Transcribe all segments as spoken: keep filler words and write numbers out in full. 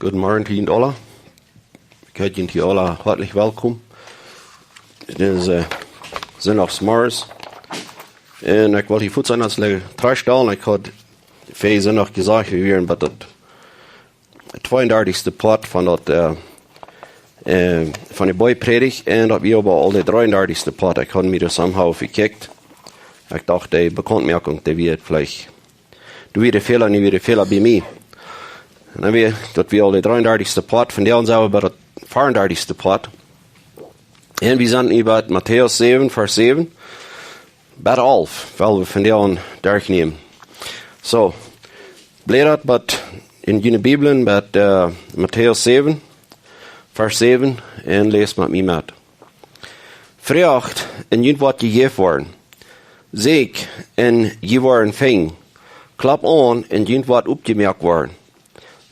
Gooden Morjen to junt aula. Ekj heet junt hia aula hoatlich welkom. Dit es, äh, Sindachsmorjes. Un ekj well hia fuats eent trajchtstalen. Ekj haud väajen Sindach jesajcht, wie wieren bie daut tweeundartichste Poat von daut, äh, äh, von de Boajprädicht. Un daut wia oba aul de dreeundartichste Poat. Ekj haud mie daut somehow vekjikjt. Ekj docht, de Bekauntmoakunk, dee wia veleicht, doa wia de Fäla, nu wia de Fäla bie mie. Un dan wia, daut wia aul de dreeundartichste Poat, vondoag sent wie bie daut veeundartichste Poat. Un wie sent nu bie Matäus säwen, Varsch säwen bat alf, well wie vondoag derchnämen. Soo, blädat bat en june Bibeln bat, äh, Matäus säwen, Varsch säwen, un läst met mie met. Froagt, un junt woat jejäft woaren. Sieekjt, un jie woaren finjen. Kloppt aun, un junt woat opjemoakt woaren.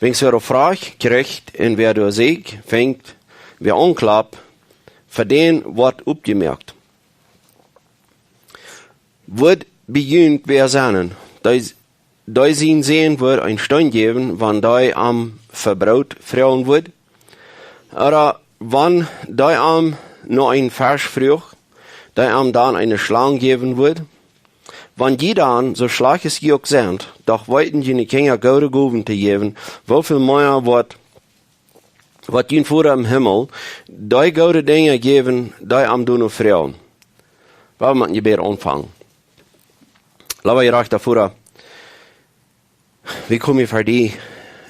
Wiels wäa froagt, kjricht, un wäa sieekjt, finjt, wäa aunklopt, fa dän woat opjemoakt. Woat bie junt wäa sennen, dee, dee sienen Sän woat een Steen jäwen, wan dee am fa Broot froagen woat? Ooda wan dee am no een Fesch fruach, dee am dan eene Schlang jäwen woat? Wan jie dan, soo schlajcht aus jie uk sent, doch weeten june Kjinja goode Gowen to jäwen, woo väl mea woat, woat jun Voda em Himmel dee goode Dinja jäwen, dee am doano froagen? Well wie met een Jebäd aunfangen. Leewa jerajchta Voda, wie komen hia ver die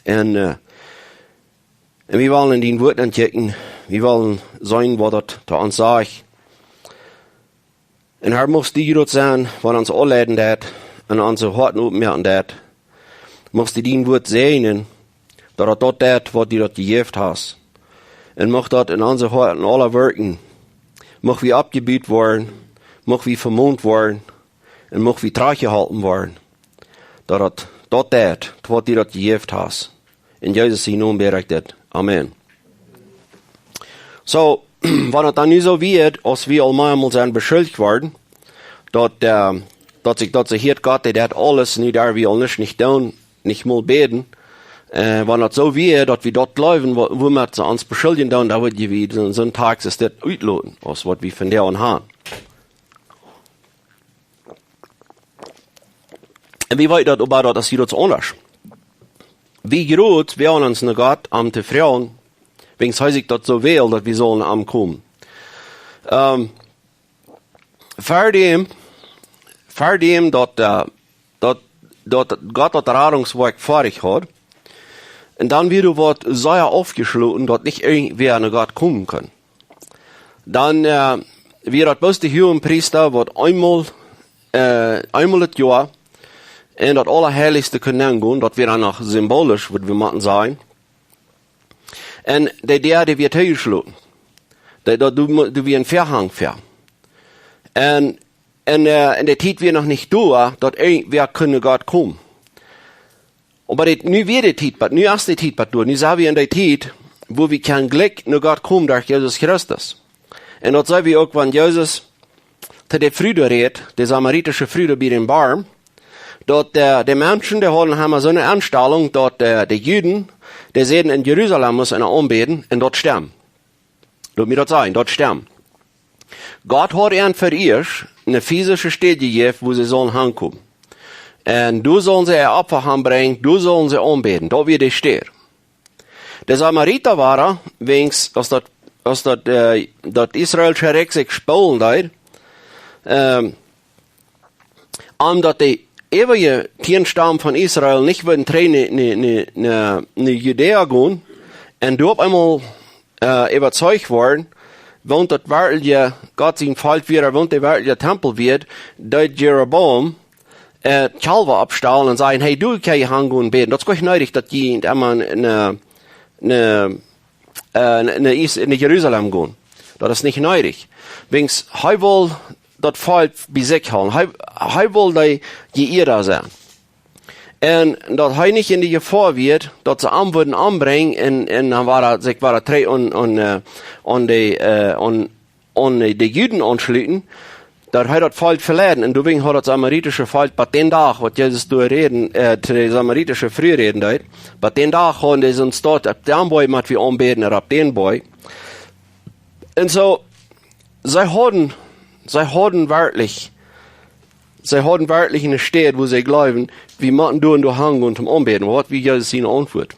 un, äh, un wie wellen en dien Wort aunkjikjen. Wie wellen seenen, waut daut to ons sajcht. Un Herr, muchst du daut sennen, waut ons aunleiden deit un onse Hoaten opmoaken deit. Muchst du dien Wort säajnen, daut daut daut deit, waut du daut jejäft hast. Un mucht daut en onse Hoaten aula werkjen. Mucht wie oppjebut woaren, mucht wie vemont woaren, un mucht wie trajchtjeholpen woaren, daut daut, daut deit, waut du daut jejäft hast. En Jesus sienen Nomen bäd ekj dit. Amen. Soo, wan daut dan nu soo wia, aus wie aul meamol sent beschuldicht worden, daut, äh, daut sikj daut soo hieet, Gott, dee deit aules, nu derw wie aul nuscht nich doonen, nich mol bäden. Äh, wan daut soo wia, daut wie daut jleewen, woo-, woomet see ons beschuldijen doonen, dan wudd wie soon, soon Takjst aus dit utloten, aus waut wie vondoag haben. Un wie weeten daut, oba daut es hia daut aundasch. Wie groot wie ons no Gott om to froagen, wiels hee sikj daut soo well, daut wie sellen aunkomen. Ähm, ver däm, ver däm daut, äh, daut, daut Gott daut Radungswoakj foadich haud, un dan wia doa waut sea aufjeschloten, daut nich irjentwäa no Gott komen kunn. Dan, äh, wia daut bloos de Huagepriesta, waut eemol, äh, eemol daut Joa en daut Aulaheilichste kunn nengonen, daut wia dan noch symbolisch, wudd wie motten sajen. Un de Däa, dee wia toojeschloten. Dee, daut, doa mu-, doa wia een Väahang ver. Un, un, äh, un de Tiet wia noch nich doa, daut irjentwäa kunn no Gott komen. Oba dit, nu wia de Tiet, oba nu es de Tiet, oba doa. Nu sent wie en de Tiet, wua wie kjennen jlikj no Gott komen derch Jesus Christus. Un daut seenen wie uk, wan Jesus to de Fru doa rät, de samaritische Fru doa bie dän Borm, daut, äh, de Menschen, dee hauden emma soone Enstalunk, daut, äh, de Juden, dee säden, en Jerusalem must eena aunbäden, un daut stemt. Lot mie daut sajen, daut stemt. Gott haud an fa ieescht eene physische Städ jejäft, wua see sullen hankomen. Un doa sullen see äa Opfa hanbrinjen, doa sullen see aunbäden. Daut wia de Städ. De Samarita wieren, wiels aus daut, aus daut, äh, daut israelische Rikj sikj spalten deed, ähm, om daut de äwaje tieen Stam von Israel nich wudden trigj no, no, no, no, no Judäa gonen un doa opp eemol, äh, äwazeicht woaren, wan daut werkjlich Gott sien Volkj wia, wan daut werkjlich Tempel wia, deed Jeroboam, äh, Kjalwa oppstalen un säd: "Hey, du, ekj hab hia aunjegonen bäden. Daut es goanich needich, daut jie emma no, no, äh, no, no Is-, no Jerusalem gonen. Daut es nich needich." Wiels hee wull daut Volkj bie sikj hoolen. Hee, hee wull de Jehieda sennen. Un daut hee nich en de Jefoa wia, daut see am wudden ombrinjen un, un dan wada, sikj wada trigj aun, aun, äh, aun de, äh, aun, aun de, de Juden aunschluten, Doa haud daut Volkj veleiden, un doawäajen haud daut samaritische Volkj, bat dän Dach, waut Jesus doa räden, äh, to de samaritische Fru räden deed, bat dän Dach hauden dee soon Stoot, opp dän Boajch mott wie aunbäden, ooda opp dän Boajch. Un soo, see hauden, see hauden werkjlich, see hauden werkjlich eene Städ, wua see jleewden, wie motten doa un doa han gonen toom aunbäden. Waut wia Jesus siene Auntwuat?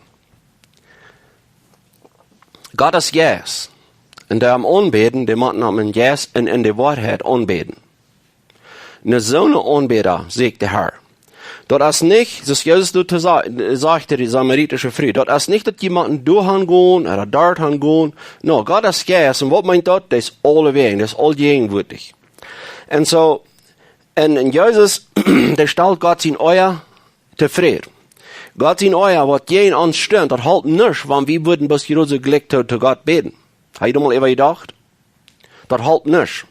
Gott es Jeist. Un dee am aunbäden, dee motten am en Jeist un en de Woarheit aunbäden. Ne soone Aunbäda, sajcht de Herr. Daut es nich, soo aus Jesus doa to sa-, sajcht to de samaritische Fru, daut es nich, daut jie motten doa han gonen, ooda doa han gonen. No, Gott es Jeist, un waut meent daut? Dee es aulewäajen, dee es aul jäajenwoatich. Un soo, un, un Jesus, dee stalt Gott sien Oaja tofräd. Gott sien Oaja, waut jäajen ons stunt, daut halpt nuscht, wan wie wudden bloos jrod soo jlikj to, to Gott bäden. Hast du mol äwa jedocht? Daut halpt nuscht.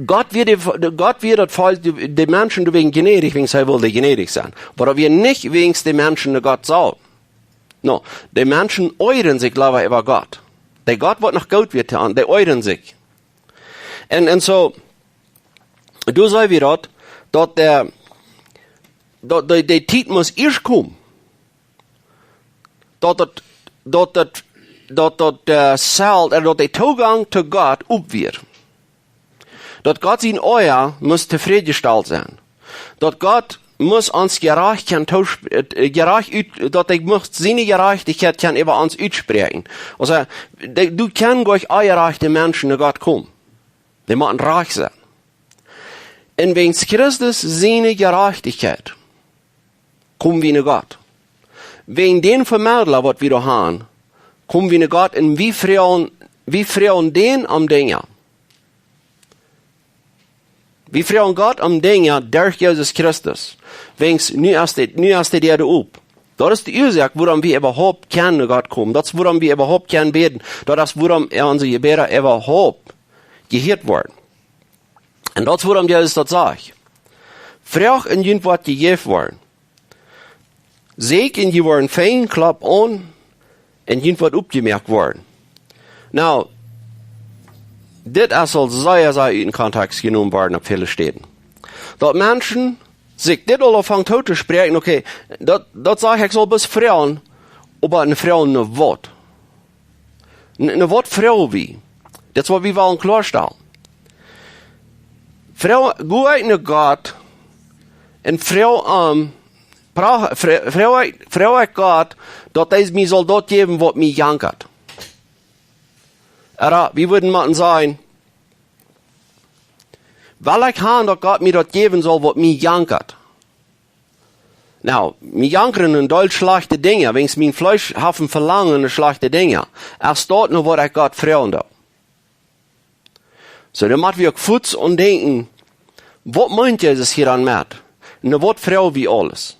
Gott wia de, de, Gott wia daut Volkj, de, de Menschen doawäajen jnädich, wäajen hee wull jnädich sennen. Oba daut wia nich wäajen de Menschen no Gott saulden. No, de Menschen oajren sikj leewa äwa Gott. De Gott, waut noch goot wia to an, dee oajren sikj. Un, un soo, doa see wie daut, daut de, daut de, de Tiet must ieescht komen. Daut daut, daut daut, daut daut, äh, Zelt, äh, daut de Toogang to Gott op wia. Daut Gott sien Oaja must tofrädjestalt sennen. Daut Gott must ons Jerajcht kjennen toosp-, äh, Jerajcht ut-, daut hee must siene Jerajchtichkjeit kjennen äwa ons utspräakjen. Aulsoo, de, du kaust goanich onjerajchte Menschen no Gott komen. Dee motten rajcht sennen. Un wäajen Christus siene Jerajchtichkjeit komen wie no Gott. Wäajen dän Vemedla, waut wie doa han, komen wie no Gott un wie froagen, wie froagen dän om Dinja. Wie froagen Gott om Dinja derch Jesus Christus. Wäajen nu es de, nu es de Däa doa op. Daut es de Uasoak, wuarom wie äwahaupt kjennen no Gott komen. Daut es, wuarom wie äwahaupt kjennen bäden. Daut es, wuarom onse Jebäda äwahaupt jehieet woaren. Un daut es, wuarom Jesus daut sajcht. Froagt un junt woat jejäft woaren. Sieekjt un jie woaren finjen, kloppt aun un junt woat opjemoakt woaren. Nu, dit es aul sea, sea ut dän Kontext jenomen worden opp väle Städen. Daut Menschen sikj dit aul aunfangen tootospräakjen, okay, daut, daut sajcht, ekj saul bloos froagen, oba ne Froag no waut? N-, no waut froag wie? Daut es waut wie wellen kloastalen. Froag, go ekj no Gott un froag am, pra-, fro-, froag ekj, froag ekj Gott, daut hee mie saul daut jäwen, waut mie jankat. Ooda, wie wudden motten sajen, well ekj han, daut Gott mie daut jäwen saul, waut mie jankat. Nu, mie jankren een Deel schlajchte Dinja, wäajen mien Fleesch haft een Velangen no schlajchte Dinja. Es daut nu, waut ekj Gott froagen doo? Soo, dan mott wie uk fuaz aun denkjen, waut meent Jesus hia dan met? Un waut froag wie aules?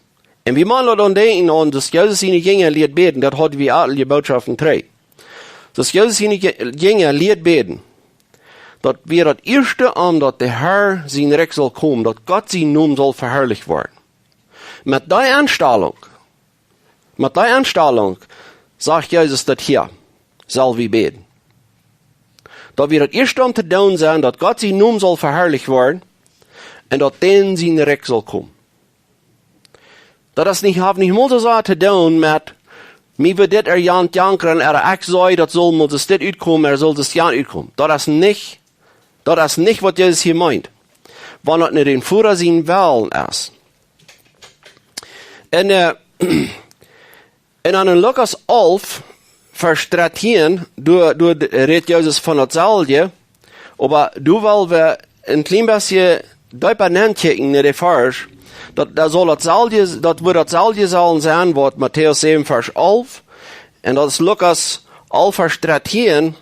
Un wie motten doa aun denkjen, aun daut Jesus siene Jinja lieet bäden, daut haud wie aul de Bootschoften dree. Daut Jesus siene Je-, Jinja lieet bäden, daut wia daut ieeschte, om daut de Herr sien Rikj saul komen, daut Gott sien Nomen saul veharlicht woaren. Met dee Enstalunk, met dee Enstalunk, sajcht Jesus daut hia, saul wie bäden. Daut wia daut ieeschte om to doonen sennen, daut Gott sien Nomen saul veharlicht woaren un daut dän sien Rikj saul komen. Daut es nich, haft nich mol soo sea to doonen met, mie wudd dit ooda jant jankren, ooda ekj saj, daut saul mol dit utkomen, ooda saul dit jant utkomen. Daut es nich, daut es nich, waut Jesus hia meent. Wan daut nich dän Voda sien Wellen es. Un, äh, un dan en Lukas alf, Varsch dartieen, doa, doa rät Jesus von daut selwje, oba doa well wie een kjlien bät deepa nenkjikjen en dän Varsch, daut, daut saul daut selwje, daut woat daut selwje sellen sennen, waut Matäus säwen, Varsch alf, un daut es Lukas alf, Varsch dartieen,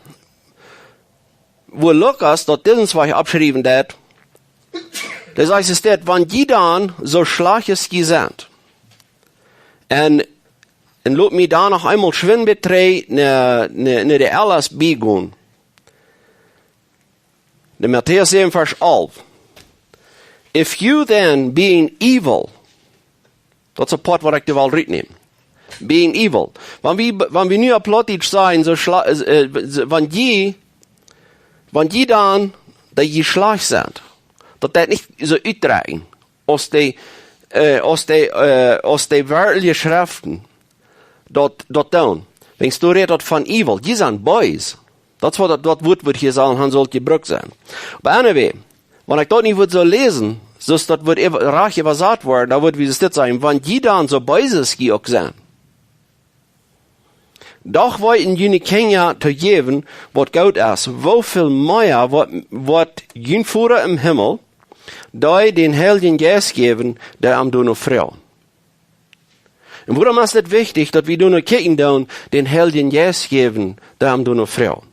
wua Lukas daut disen Wajch oppschriewen deed. Daut sajcht, es dit, wan jie dan soo schlajcht aus jie sent. Un, un lot mie dan noch eemol schwind bie dree no, no, no de L S B gonen. De Matäus säwen, Varsch alf. If you then, being evil, daut es een Poat, waut ekj doa well rutnämen. Being evil. Wan wie, wan wie nu opp Plautdietsch sajen, soo schla-, äh, äh, wan jie, wan jie dan, daut jie schlajcht sent. daut deit nich soo utdrekjen aus de, äh, aus de, äh, aus de werkjliche Schreften daut, daut doonen. Wan doa rät daut von evil, dee sent bees. Daut es waut daut, daut Wuat, waut hia saul, han saul jebrukt sennen. Oba anyway, wan ekj daut nu wudd soo läsen, soo aus daut wudd äwa-, rajcht äwasat woaren, dan wudd wie dit sajen, wan dee dan soo bees aus dee uk sent. Doch weeten june Kjinja to jäwen, waut goot es. Woo väl mea woat, woat jun Voda em Himmel, dee dän Heiljen Jeist jäwen, dee am doano froagen. Un wuarom es daut wichtich, daut wie doano kjikjen doonen, dän Heiljen Jeist jäwen, dee am doano froagen?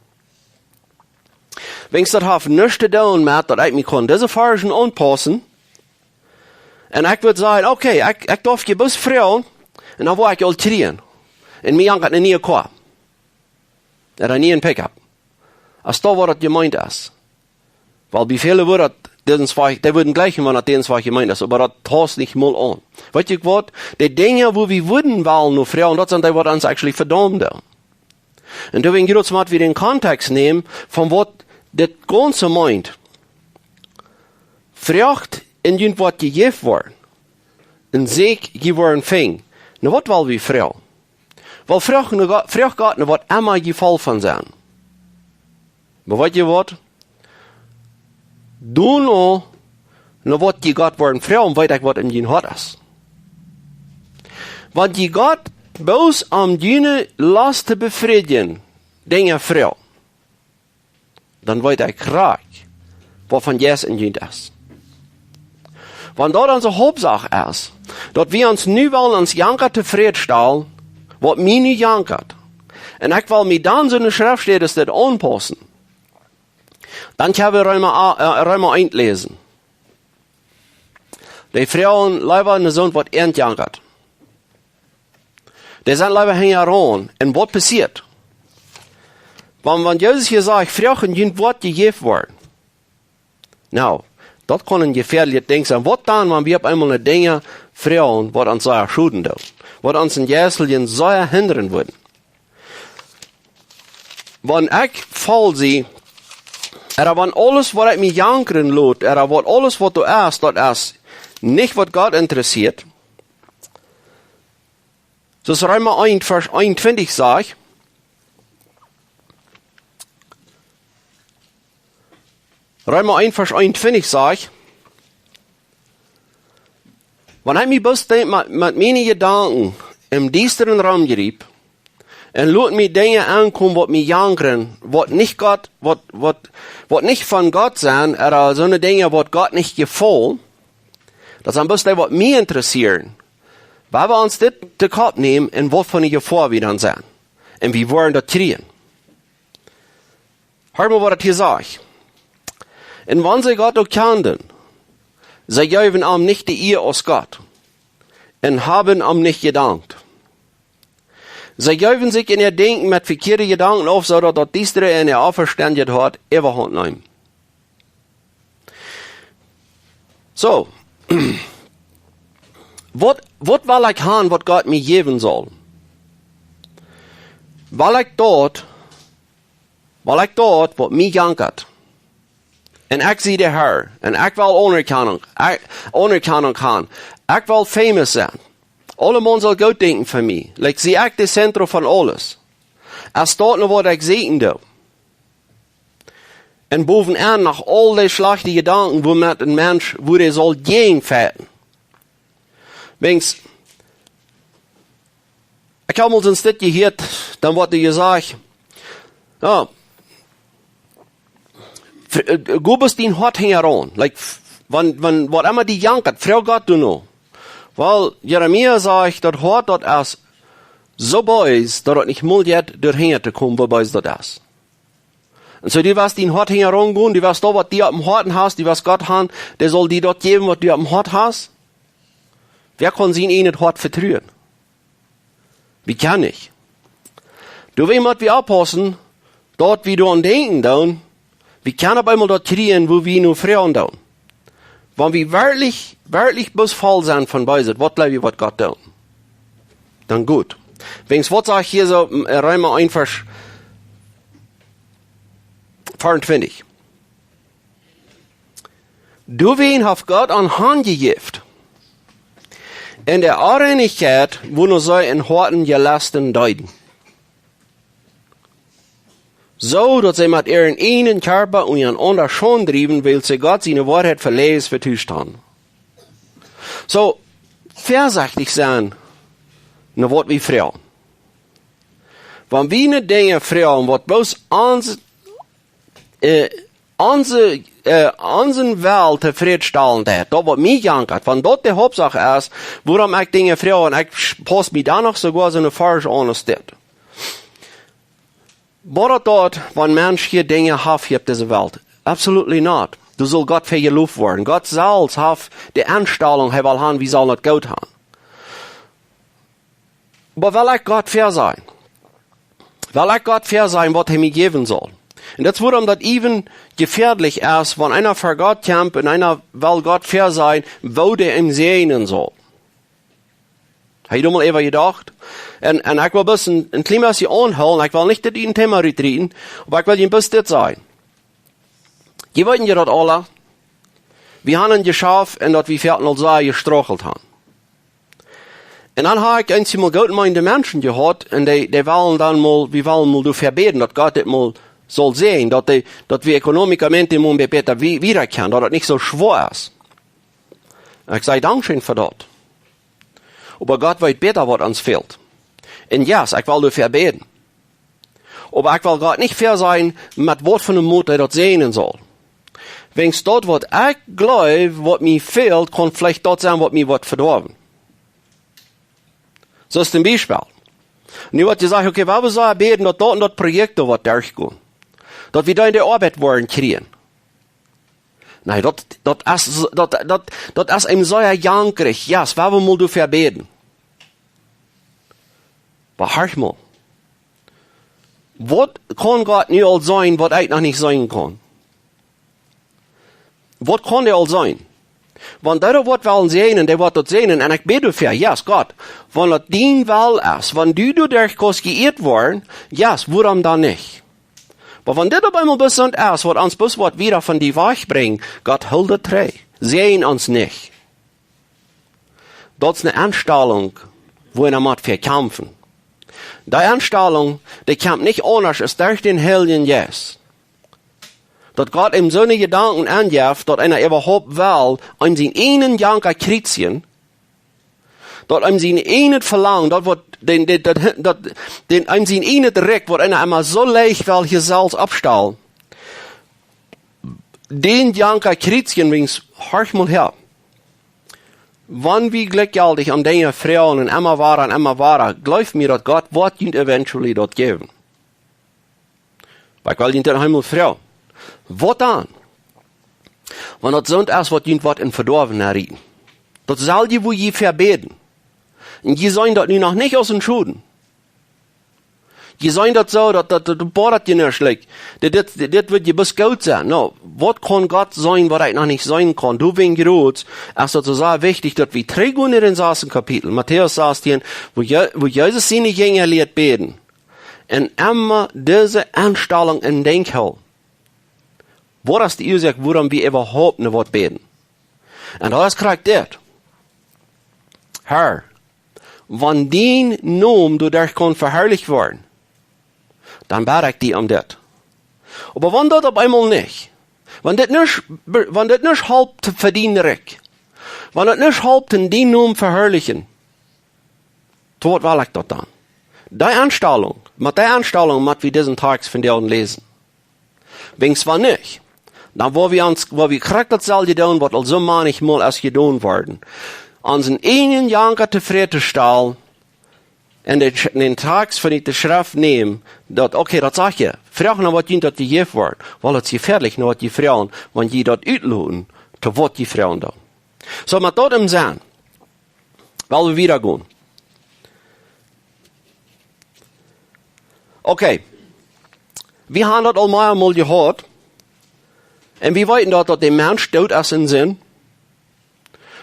Wan daut haft nuscht to doonen met daut ekj mie kaun dise Varschen aunpaussen, un ekj wudd sajen, okay, ekj, ekj darf je bloos froagen, un dan woa ekj aul kjrieen. Un mie jankat eene niee Koa. Ooda een nieen Pickup. Aus daut waut daut jemeent es. Wiels bie väle wudd daut dän Wajch, dee wudden jlikjen, wan daut dän Wajch jemeent es, oba daut pausst nich mol aun. Weet jie waut? De Dinja, wua wie wudden wellen no froagen, daut sent dee, waut ons actually vedaumen doonen. Un doawäajen jrod mott wie dän Kontext nämen von waut dit gaunze meent. Froagt un junt woat jejäft woaren. Un säkjt, jie woaren finjen. Nu, waut well wie froagen? Well, froag no Gott, froag Gott no waut emma jie voll von sent. Oba weet jie waut? Doano, no waut jie Gott woaren froagen, weet ekj waut en jun Hoat es. Wan jie Gott bloos om june Lust to befriedjen, Dinja froagen, dan weet ekj rajcht, waut von Jeist en junt es. Wan daut onse Hauptsach es, daut wie ons nu wellen ons jankat tofräd stalen, waut mie nu jankat, un ekj well mie dan soone Schreftstäd aus dit aunpaussen, dan kjenn wie Reema, äh, Reema eent läsen. Dee froagen leewa no soont, waut an jankat. Dee sent leewa hinjaraun. Un waut passieet? Wan, wan Jesus hia sajcht, froagt un junt woat jejäft woaren. Nu, daut kaun een jefäadlichet Dinkj sennen. Waut dan, wan wie opp eemol no Dinja froagen, waut ons sea schoden doonen? Waut ons em Jeistlichen sea hindren wudden? Wan ekj voll sie, ooda wan aules, waut ekj mie jankren lot, ooda wan aules, waut doa es, daut es nich, waut Gott interessieet, soo aus Reema eent, Varsch eenuntwintich sajcht. Reema eent, Varsch eenuntwintich sajcht: Wan ekj mie bloos denkj met, met miene Jedanken em Diestren romjriep un lot mie Dinja aunkomen, waut mie jankren, waut nich Gott, waut, waut, waut nich von Gott sent, ooda soone Dinja, waut Gott nich jefaulen, daut sent bloos dee, waut mie interessieren. Wan wie ons dit to Kopp nämen, un waut fa eene Jefoa wie dan sent. Un wie woaren daut kjrieen. Hia mol, waut daut hia sajcht. Un wan see Gott uk kjanden, see jeewen am nich de Ea aus Gott un haben am nich jedankt. See jeewen sikj en äa Denkjen met vekjieede Jedanken auf, soo daut daut Diestre en äa Auferstaunen haud Äwahaunt jeneemen. Soo, waut, waut well ekj han, waut Gott mie jäwen saul? Well ekj daut, well ekj daut, waut mie jankat? Un ekj sie de Herr, un ekj well Aunerkjanunk, ekj, Aunerkjanunk han. Ekj well famous sennen. Aulemaun saul goot denkjen von mie. Like, sie ekj de Zentrum von aules? Es daut nu, waut ekj seenen doo? Un bowen aun noch aul dee schlajchte Jedanken, wuamet een Mensch, wua hee saul jäajen fajchten. Wiels, ekj hab mol soon Stekj jehieet, dan woat doa jesajcht, jo, fr-, äh, go bloos dien Hoat hinjaraun. Like, f-, wan, wan, waut emma die jankat, froag Gott doano. Wiels, Jeremia sajcht, daut Hoat, daut es soo bees, daut et nich mol jeit, doa hinja to komen, woo bees daut es. Un soo, du woascht dien Hoat hinjaraun gonen, du woascht daut, waut du oppem Hoaten hast, du woascht Gott han, dee saul die daut jäwen, waut du oppem Hoat hast. Wäa kaun sien ieejnet Hoat vetruen? Wie kjennen nich. Doawäajen mott wie oppaussen, daut wie doaraun denkjen doonen, wie kjennen opp eemol daut kjrieen, wua wie no froagen doonen. Wan wie werkjlich, werkjlich bloos voll sent von Beeset, waut jleew jie, waut Gott deit? Dan goot. Wiels waut sajcht hia soo, äh, Reema eent, Varsch veeruntwintich? Doawäajen haft Gott an hanjejäft en de Onreinichkjeit, wua no see en Hoaten jelasten deeden, soo daut see met äaren eenen Kjarpa unjarenaunda Schaund driewen, wiels see Gott siene Woarheit veläajens vetuscht hauden. Soo, väasechtich sennen, no waut wie froagen. Wan wie no Dinja froagen, waut bloos ons, äh, onse, äh, onsen Well tofrädstalen deit, daut waut mie jankat, wan daut de Hauptsach es, wuarom ekj Dinja froag, un ekj paus mie dan noch soogoa soone Varsch aun aus dit. Woat daut, wan Mensch hia Dinja haft hia opp dise Welt? Absolutely not. Doa saul Gott fa jeloft woaren. Gott selfst haft de Enstalunk, hee well han, wie sellen daut goot han. Oba well ekj Gott väasajen? Well ekj Gott väasajen, waut hee mie jäwen saul? Un daut es wuarom daut äwen jefäadlich es, wan eena ver Gott kjemt un eena well Gott väasajen, woo dee am säajnen saul. Hab jie doa mol äwa jedocht? Un, un ekj well bloos een, een kjlien bät aunhoolen, ekj well nich daut en Thema rutrieten, oba ekj well junt bloos dit sajen. Jie weeten jo daut aula. Wie haben een Jeschaft un daut wie foaken aul sea jestruggelt haben. Un dan hab ekj eenjemol goot meenende Menschen jehaut un dee, dee wellen dan mol, wie wellen mol doafäa bäden, daut Gott dit mol saul säajnen, daut dee, daut wie economicamente mol bäta wie, wieda kjennen, daut daut nich soo schwoa es. Un ekj saj: Dankscheen fa daut. Oba Gott weet bäta, waut ons fält. Un yes, ekj well doafäa bäden. Oba ekj well Gott nich väasajen, met waut fa eene Mot hee daut säajnen saul. Wiels daut, waut ekj jleew, waut mie fält, kaun veleicht daut sennen, waut mie woat vedoawen. Soo aus een Biespel. Nu woat jesajcht: Okay, wie sellen bäden, daut daut un daut Projekt doa woat derchgonen. Daut wie doa de Oabeit woaren kjrieen. Nä, daut, daut es, daut, daut, daut es eenem sea jankrich. Yes, wie wellen mol doafäa bäden. Oba horch mol. Waut kaun Gott nu aul seenen, waut ekj noch nich seenen kaun? Waut kaun hee aul seenen? Wan hee daut woat wellen säajnen, dee woat daut säajnen. Un ekj bäd doafäa: Yes, Gott, wan daut dien Well es, wan du doaderch kaust jeieet woaren, yes, wuarom dan nich? Oba wan dit opp eemol bloos soont es, waut ons bloos woat wieda von die wajchbrinjen, Gott, hool daut trigj. Säajen ons nich. Daut es eene Enstalunk, wua wie met väakjamfen. Dee Enstalunk, dee kjemt nich aundasch aus derch dän Heiljen Jeist. Daut Gott eenem soone Jedanken enjeft, daut eena äwahaupt well aun sien eenen Janka kjrieen, daut eenem sien eenet Velangen, daut waut dän, dän, daut, daut, dän, eenem sien eenet Rikj, waut eena emma soo leicht well hia selfst oppstalen, dän Janka kjrieen, wiels, horch mol häa. Wan wie jlikjjeltich aun Dinja froagen un emma wada un emma wada, jleew mie, daut Gott woat junt eventually daut jäwen. Oba ekj well junt dan eemol froagen: Waut dan? Wan daut soont es, waut junt woat en Vedoawen nenrieten. Daut sell jie, wua jie fa bäden. Un jie seenen daut nu noch nich aus een Schoden. Jie seenen daut soo, daut, daut, daut boadat jie nich, like, dit, dit, dit, dit woat jie bloos goot sennen. No, waut kaun Gott seenen, waut ekj noch nich seenen kaun? Doawäajen, jrod, es daut soo sea wichtich, daut wie trigjgonen en dän sasten Kapitel, Matäus sastieen, wua Je-, wua Jesus siene Jinja lieet bäden. Un emma dise Enstalunk em Denkj hoolen. Waut es de Uasoak, wuarom wie äwahaupt no waut bäden? Un daut es krakjt dit: Herr, wan dien Nomen doaderch kaun veharlicht woaren, dan bäd ekj die om dit. Oba wan daut opp eemol nich, wan dit nich, wan dit nich halpt fa dien Rikj, wan dit nich halpt, dien Nomen veharlichen, to waut well ekj daut dan? Dee Enstalunk, met dee Enstalunk mott wie disen Tekst vondoag läsen. Wiels wan nich, dan woa wie ons, woa wie krakjt daut selwje doonen, waut aul soo mannich mol es jedonen worden. Onsen eenen Janka tofräd to stalen un dän, dän Tekst von de Schreft nämen, daut, okay, daut sajcht je, froag no waut junt daut jejäft woat, wiels daut es jefäadlich, no waut jie froagen, wan jie daut utloten, to waut jie froagen dan. Soo, met daut em Senn, well wie wieda gonen. Okay. Wie haben daut aul mea mol jeheat. Un wie weeten daut, daut de Mensch doot es en Sind.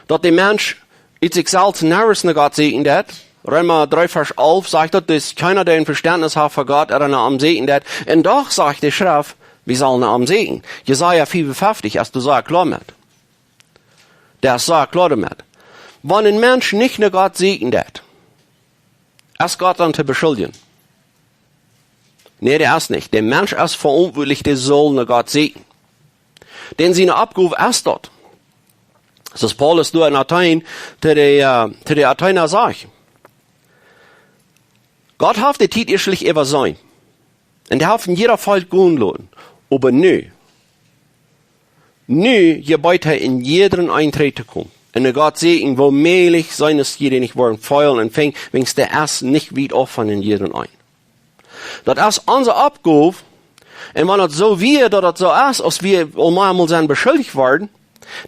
Daut de Mensch ut sikj selfst nuscht no Gott sieekjen deit. Reema dree Varsch alf sajcht daut, daut kjeena, dee een Vestentnis haft fa Gott, no am sieekjen deit. Un doch sajcht de Schreft, wie sellen no am sieekjen. Jesaja fiefunfeftich, es doa sea kloa met. Daut es soo kloa doamet. Wan een Mensch nich no Gott sieekjen deit, es Gott dan to beschuldjen? Nä, dee es nich. De Mensch es veauntwuatlich, dee saul no Gott sieekjen. Dan siene Oppgow es daut. Soo aus Paulus doa en Athen to de, äh, to de Athena sajcht: Gott haft de Tiet ieeschtlich äwaseenen. Un dee haft en jieda Volkj gonen loten. Oba nu, nu jebät hee en jiedrem eenen trigj to komen. Un no Gott sieekjen, woo mäajlich sent es, jie dee nich woaren finjen un finjen, wiels dee es nich wiet auf von en jiedrem eenen. Daut es onse Oppgow. Un wan daut soo wia, daut daut soo es, aus wie aul mea mol sent beschuldicht worden,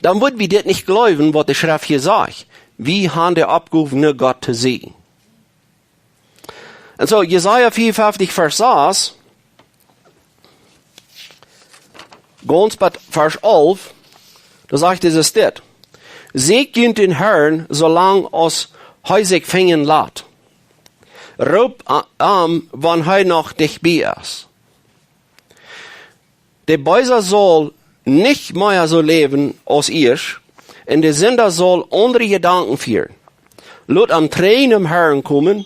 dan wudd wie dit nich jleewen, waut de Schreft hia sajcht. Wie haben de Oppgow, no Gott to sieekjen. Un soo, Jesaja vea un veatich, Varsch sas, gaunz bat Varsch alf, doa sajcht Jesus dit: Sieekjt junt dän Herrn, soo lang aus hee sikj finjen lat. Roopt a-, am, wan hee noch dicht bie es. De Beesa saul nich mea soo läwen aus ieescht, un de Sinda saul aundre Jedanken fieren. Lot am trigj nom Herrn komen,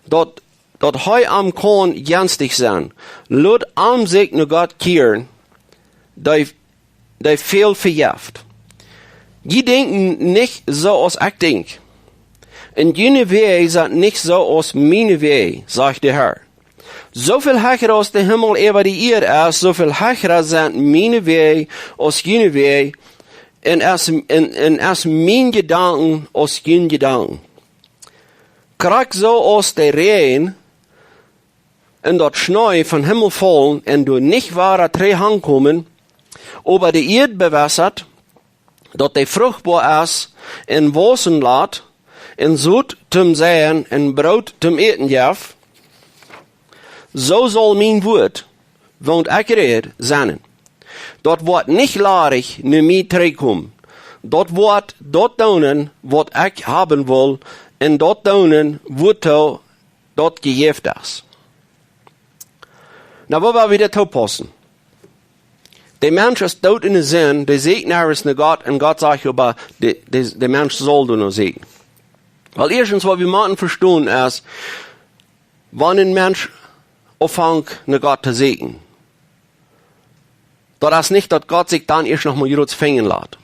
daut, daut hee am kaun jenstich sennen. Lot am sikj no Gott kjieren, dee, dee väl vejeft. Jie denkjen nich soo aus ekj denkj, un june Wäaj sent nich soo aus miene Wäaj, sajcht de Herr. Soo väl hecha aus de Himmel äwa de Ieed es, soo väl hecha sent miene Wäaj aus june Wäaj, un es, un, un es mien Jedanken aus jun Jedanken. Krakjt soo aus de Räajen un daut Schnee vom Himmel faulen un doa nich wada trigj hankomen, oba de Ieed bewässren, daut dee fruchtboa es un wausen lat, un Sot toom seien un Broot toom äten jeft, soo saul mien Wuat, waut ekj räd, sennen. Daut woat nich ladich no mie trigjkomen. Daut woat daut doonen, waut ekj haben well, un daut doonen, wuatoo daut jejäft es. Nu, woo well wie dit toopaussen? De Mensch es doot en de Sind, dee sieekjt nuscht no Gott, un Gott sajcht oba, de, de, de Mensch saul doano sieekjen. Well, ieeschtens, waut wie motten vestonen es, wan een Mensch aunfangt no Gott to sieekjen, daut es nich, daut Gott sikj dan ieescht noch mol jrods finjen lat.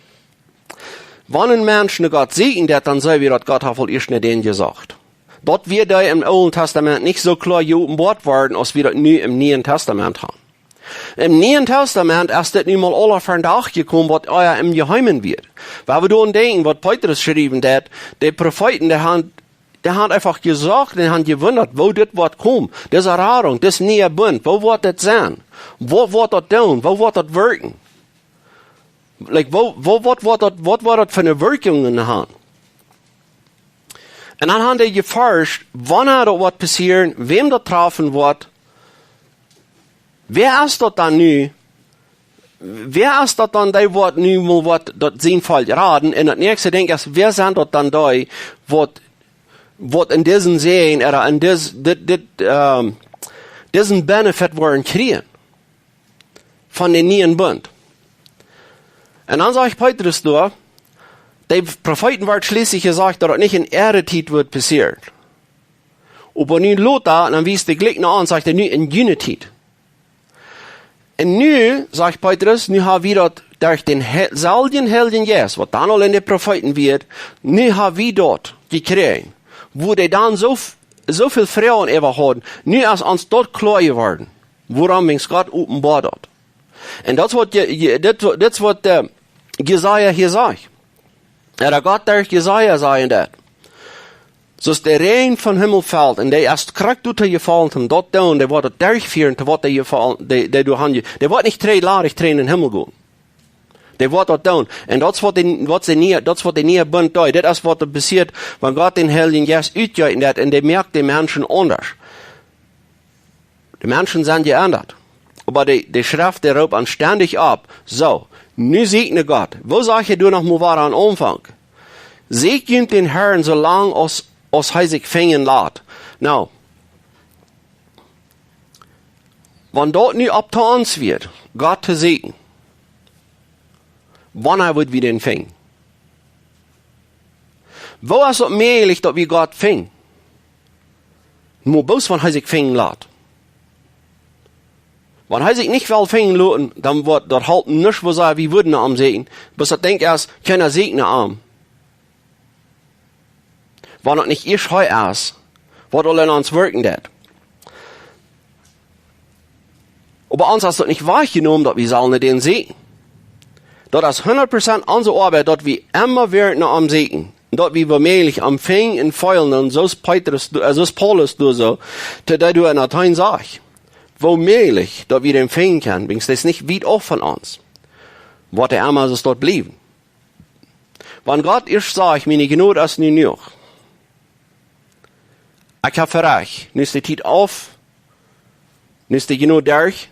Wan een Mensch no Gott sieekjen deit, dan seenen wie, daut Gott haft aul ieescht no dän jesocht. Daut wia dee em Oolen Tastament nich soo kloa jeopenboat worden, aus wie daut nu em Nieen Tastament haben. Em Nieen Tastament es dit nu mol aula vondoag jekomen, waut ea em Jeheimen wia. Wan wie doaraun denkjen, waut Petrus schriewen deed, de Profeeten, dee haben, dee haben eefach jesocht un haben jewundat, woo dit woat komen. Dise Radunk, dis niea Bunt, woo woat dit sennen? Waut woat daut doonen? Woo woat daut wirkjen? Like, woo, woo, waut, waut daut, waut woat daut fa eene Wirkjunk haben? Un dan haben dee jeforscht, wanea daut woat passieren, wäm daut trafen woat. Wäa es daut dan nu? Wäa es daut dan, dee woat nu mol woat daut sien Volkj raden? Un daut näakjste Dinkj es, wäa sent daut dan dee, waut, waut en disen Säajen, ooda en dis, dit, dit, ähm, disen Benefit woaren kjrieen von dän nieen Bunt? Un dan sajcht Petrus doa, de Profeeten wort schlieslich jesajcht, daut daut nich en äare Tiet wudd passieren. Oba nu lota, dan wiest hee jlikj no ons, sajcht hee, nu en june Tiet. Un nu, sajcht Petrus, nu haben wie daut derch dän He-, selwjen Heiljen Jeist, waut dan aul en de Profeeten wia, nu haben wie daut jekjräajen, woo dee dan soo f-, soo väl Froagen äwa hauden. Nu es ons daut kloa jeworden, wuarom ons Gott openboat daut. Un daut es waut je, je, dit, dit es waut, äh, Jesaja hia sajcht. Ooda Gott derch Jesaja sajen deit. Soo aus de Räajen vom Himmel felt, un dee es krakjt doa jefaulen, om daut to doonen, dee woat daut derchfieren, to waut dee jefaulen, dee, dee doa han je-, dee woat nich trigj ladich trigj en dän Himmel gonen. Dee woat daut doonen. Un daut es waut de, waut de niea, daut es waut de niea Bunt deit. Dit es waut passieet, wan Gott dän Heiljen Jeist utjeeten deit, un dee moakt de Menschen aundasch. De Menschen sent jeendat. Oba de, de Schreft, dee roopt ons stendich opp. Soo, nu sieekjt no Gott. Woo sajcht hee doa noch mol wada aum Aunfank? Sieekjt junt dän Herrn soo lang aus, aus hee sikj finjen lat. Nu, wan daut nu opp to ons wia, Gott to sieekjen, wanea wudd wie dän finjen? Woo es daut mäajlich, daut wie Gott finjen? Mau bloos, wan hee sikj finjen lat. Wan hee sikj nich well finjen loten, dan woat daut halpen nuscht, woo sea wie wudden no am sieekjen. Bloos daut Dinkj es, kjeena sieekjt no am, wan daut nich ieescht hee es, waut aul en ons wirkjen deit. Oba ons es daut nich wajchjenomen, daut wie sellen no dän sieekjen. Daut es hundat Prozent onse Oabeit, daut wie emma wada no am sieekjen. Daut wie woomäajlich am finjen un feelen, un soo aus Petrus, äh, soo aus Paulus doa soo, to dee doa en Athen sajcht. Woomäajlich, daut wie dän finjen kjennen, wiels dee es nich wiet auf von ons. Woat hee emma soo doa bliewen. Wan Gott ieescht sajcht, miene Jnod es nu jenuach. Ekj hab verecht. Nu es de Tiet auf. Nu es de Jnod derch.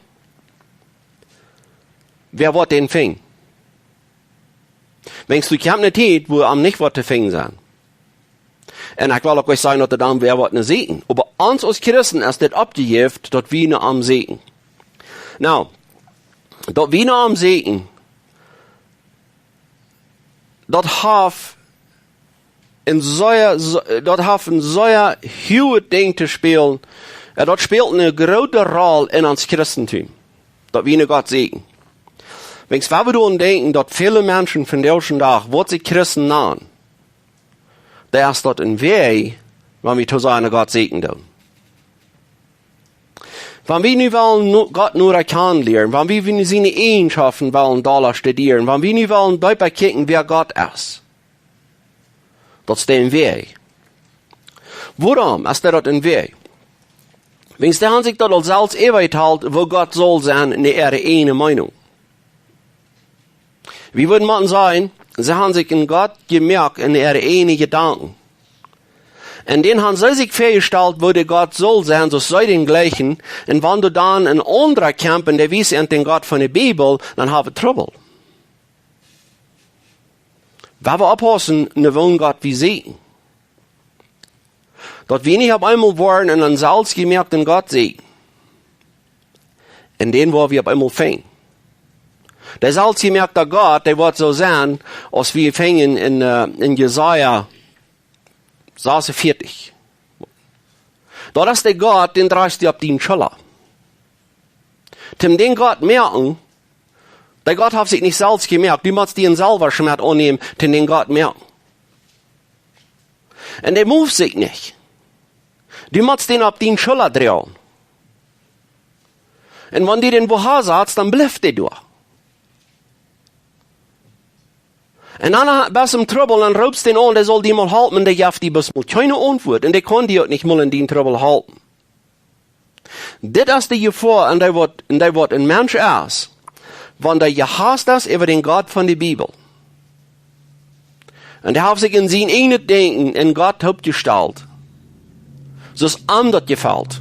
Wäa woat dän finjen? Wiels doa kjemt ne Tiet, wua am nich woat to finjen sennen. Un ekj well uk nich sajen, daut hee dan wada woat no sieekjen. Oba ons aus Christen es dit oppjejäft, daut wie no am sieekjen. Nu, daut wie no am sieekjen, daut haft een sea, daut haft een sea huaget Dinkj to spälen. Jo, daut spält ne groote Roll en ons Christentum, daut wie no Gott sieekjen. Wiels wan wie doaraun denkjen, daut väle Menschen vondoag dän Dach, waut sikj Christen nanen, dan es daut een Wajch, wan wie to sennen no Gott sieekjen doonen. Wan wie nu wellen no-, Gott noda kjanen lieren, wan wie, wie siene Eajenschaften wellen dolla studieren, wan wie nu wellen deepa kjikjen, wäa Gott es, daut es een Wajch. Wuarom es daut een Wajch? Wiels dee haben sikj daut aul selfst äwajehoolen, woo Gott saul sennen, no äare eejne Meenunk. Wie wudden motten sajen, see haben sikj een Gott jemoakt en äare eejne Jedanken. Un dan haben see sikj väajestalt, woo de Gott saul sennen, soo aus see dän jlikjen. Un wan doa dan een aundra kjemt un dee wiest an dän Gott von de Bibel, dan hab wie Trubbel. Wan wie oppaussen, no woon Gott wie sieekjen. Daut wie nich opp eemol woaren en een selfstjemoakten Gott sieekjen. Un dän woa wie opp eemol finjen. De selfstjemoakta Gott, dee woat soo sennen, aus wie finjen en, äh, en Jesaja sasunvieetich. Daut es de Gott, dän drajchst du opp diene Schulla. Toom dän Gott moaken, de Gott haft sikj nich selfst jemoakt. Du motst dän selfst met aunnämen, toom dän Gott moaken. Un dee moved sikj nich. Du motst dän opp diene Schulla droagen. Un wan du dän wua han satst, dan blift dee doa. Un dan best du em Trubbel, dan roopst dän aun, dee saul die mol halpen, un dee jeft die bloos mol kjeene Auntwuat. Un dee kaun die uk nich mol en dienen Trubbel halpen. Dit es de Jefoa, en dee waut, en dee waut een Mensch es, wan dee jehaust es äwa dän Gott von de Bibel. Un dee haft sikj en sien eejnet Denkjen en Gott oppjestalt, soo aus am daut jefelt,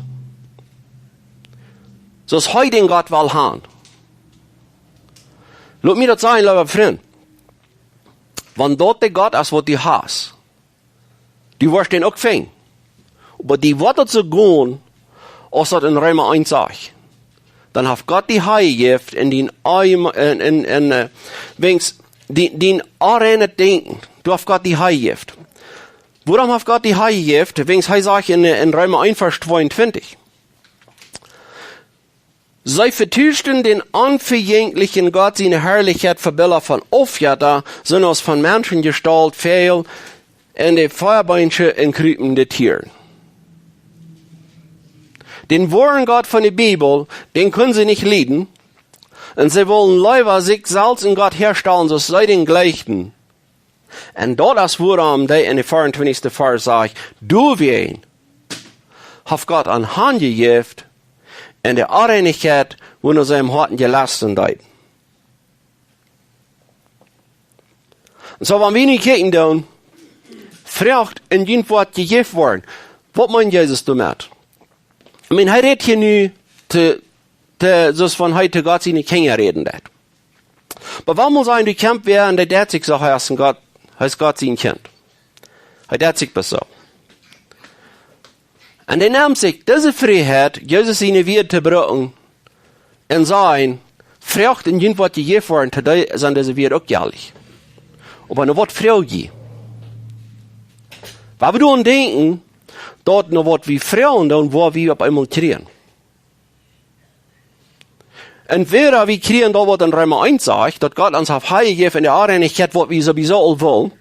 soo aus hee dän Gott well han. Lot mie daut sajen, leewa Frint. Wan daut de Gott es, waut du hast, du woascht dän uk finjen. Oba die woat daut soo gonen, aus daut en Reema eent sajcht. Dan haft Gott die hanjejäft en dien eejnet, en, en, en, äh, wiels dien, dien onreinet Denkjen, du haft Gott die hanjejäft. Wuarom haft Gott die hanjejäft? Wiels hee sajcht en, äh, en Reema eent, Varsch tweeuntwintich: See vetuschten dän onvejänkjlichen Gott siene Harlichkjeit fa Bilda von Aufjetta, soo aus von Menschen jestalt Väajel un de veabeinsche un kjriepende Tieren. Dän woaren Gott von de Bibel, dän kunnen see nich lieden, un see wullen leewa sikj selfst en Gott häastalen, soo aus see dän jlikjten. Un daut es wuarom dee en de veeauntwintichste Varsch sajcht: Doawäajen haft Gott an hanjejäft en de Onreinichkjeit, wua no sienen Hoaten jelast deeden. Un soo, wan wie nu kjikjen doonen, froagt un junt woat jejäft woaren. Waut meent Jesus doamet? I mean, hee rät hia nu to, to, soo aus wan hee to Gott siene Kjinja räden deit. Oba wan wie sajen, du kjemst wäa un dee deit sikj soo, hee es en Gott, hee es Gott sien Kjint. Hee deit sikj bloos soo. Un dee nemt sikj dise Frieheit, Jesus siene Wieed to brucken un sajen: Froagt un junt woat jejäft woaren, to dee sent dise Wieed uk jelikj. Oba nu, waut froag jie? Wan wie doaraun denkjen, daut no waut wie froagen, dan woa wie opp eemol kjrieen. Entwäda wie kjrieen daut, waut en Reema eent sajcht, daut Gott ons haft jejäft en de Onreinichkjeit, waut wie sowieso aul wullen.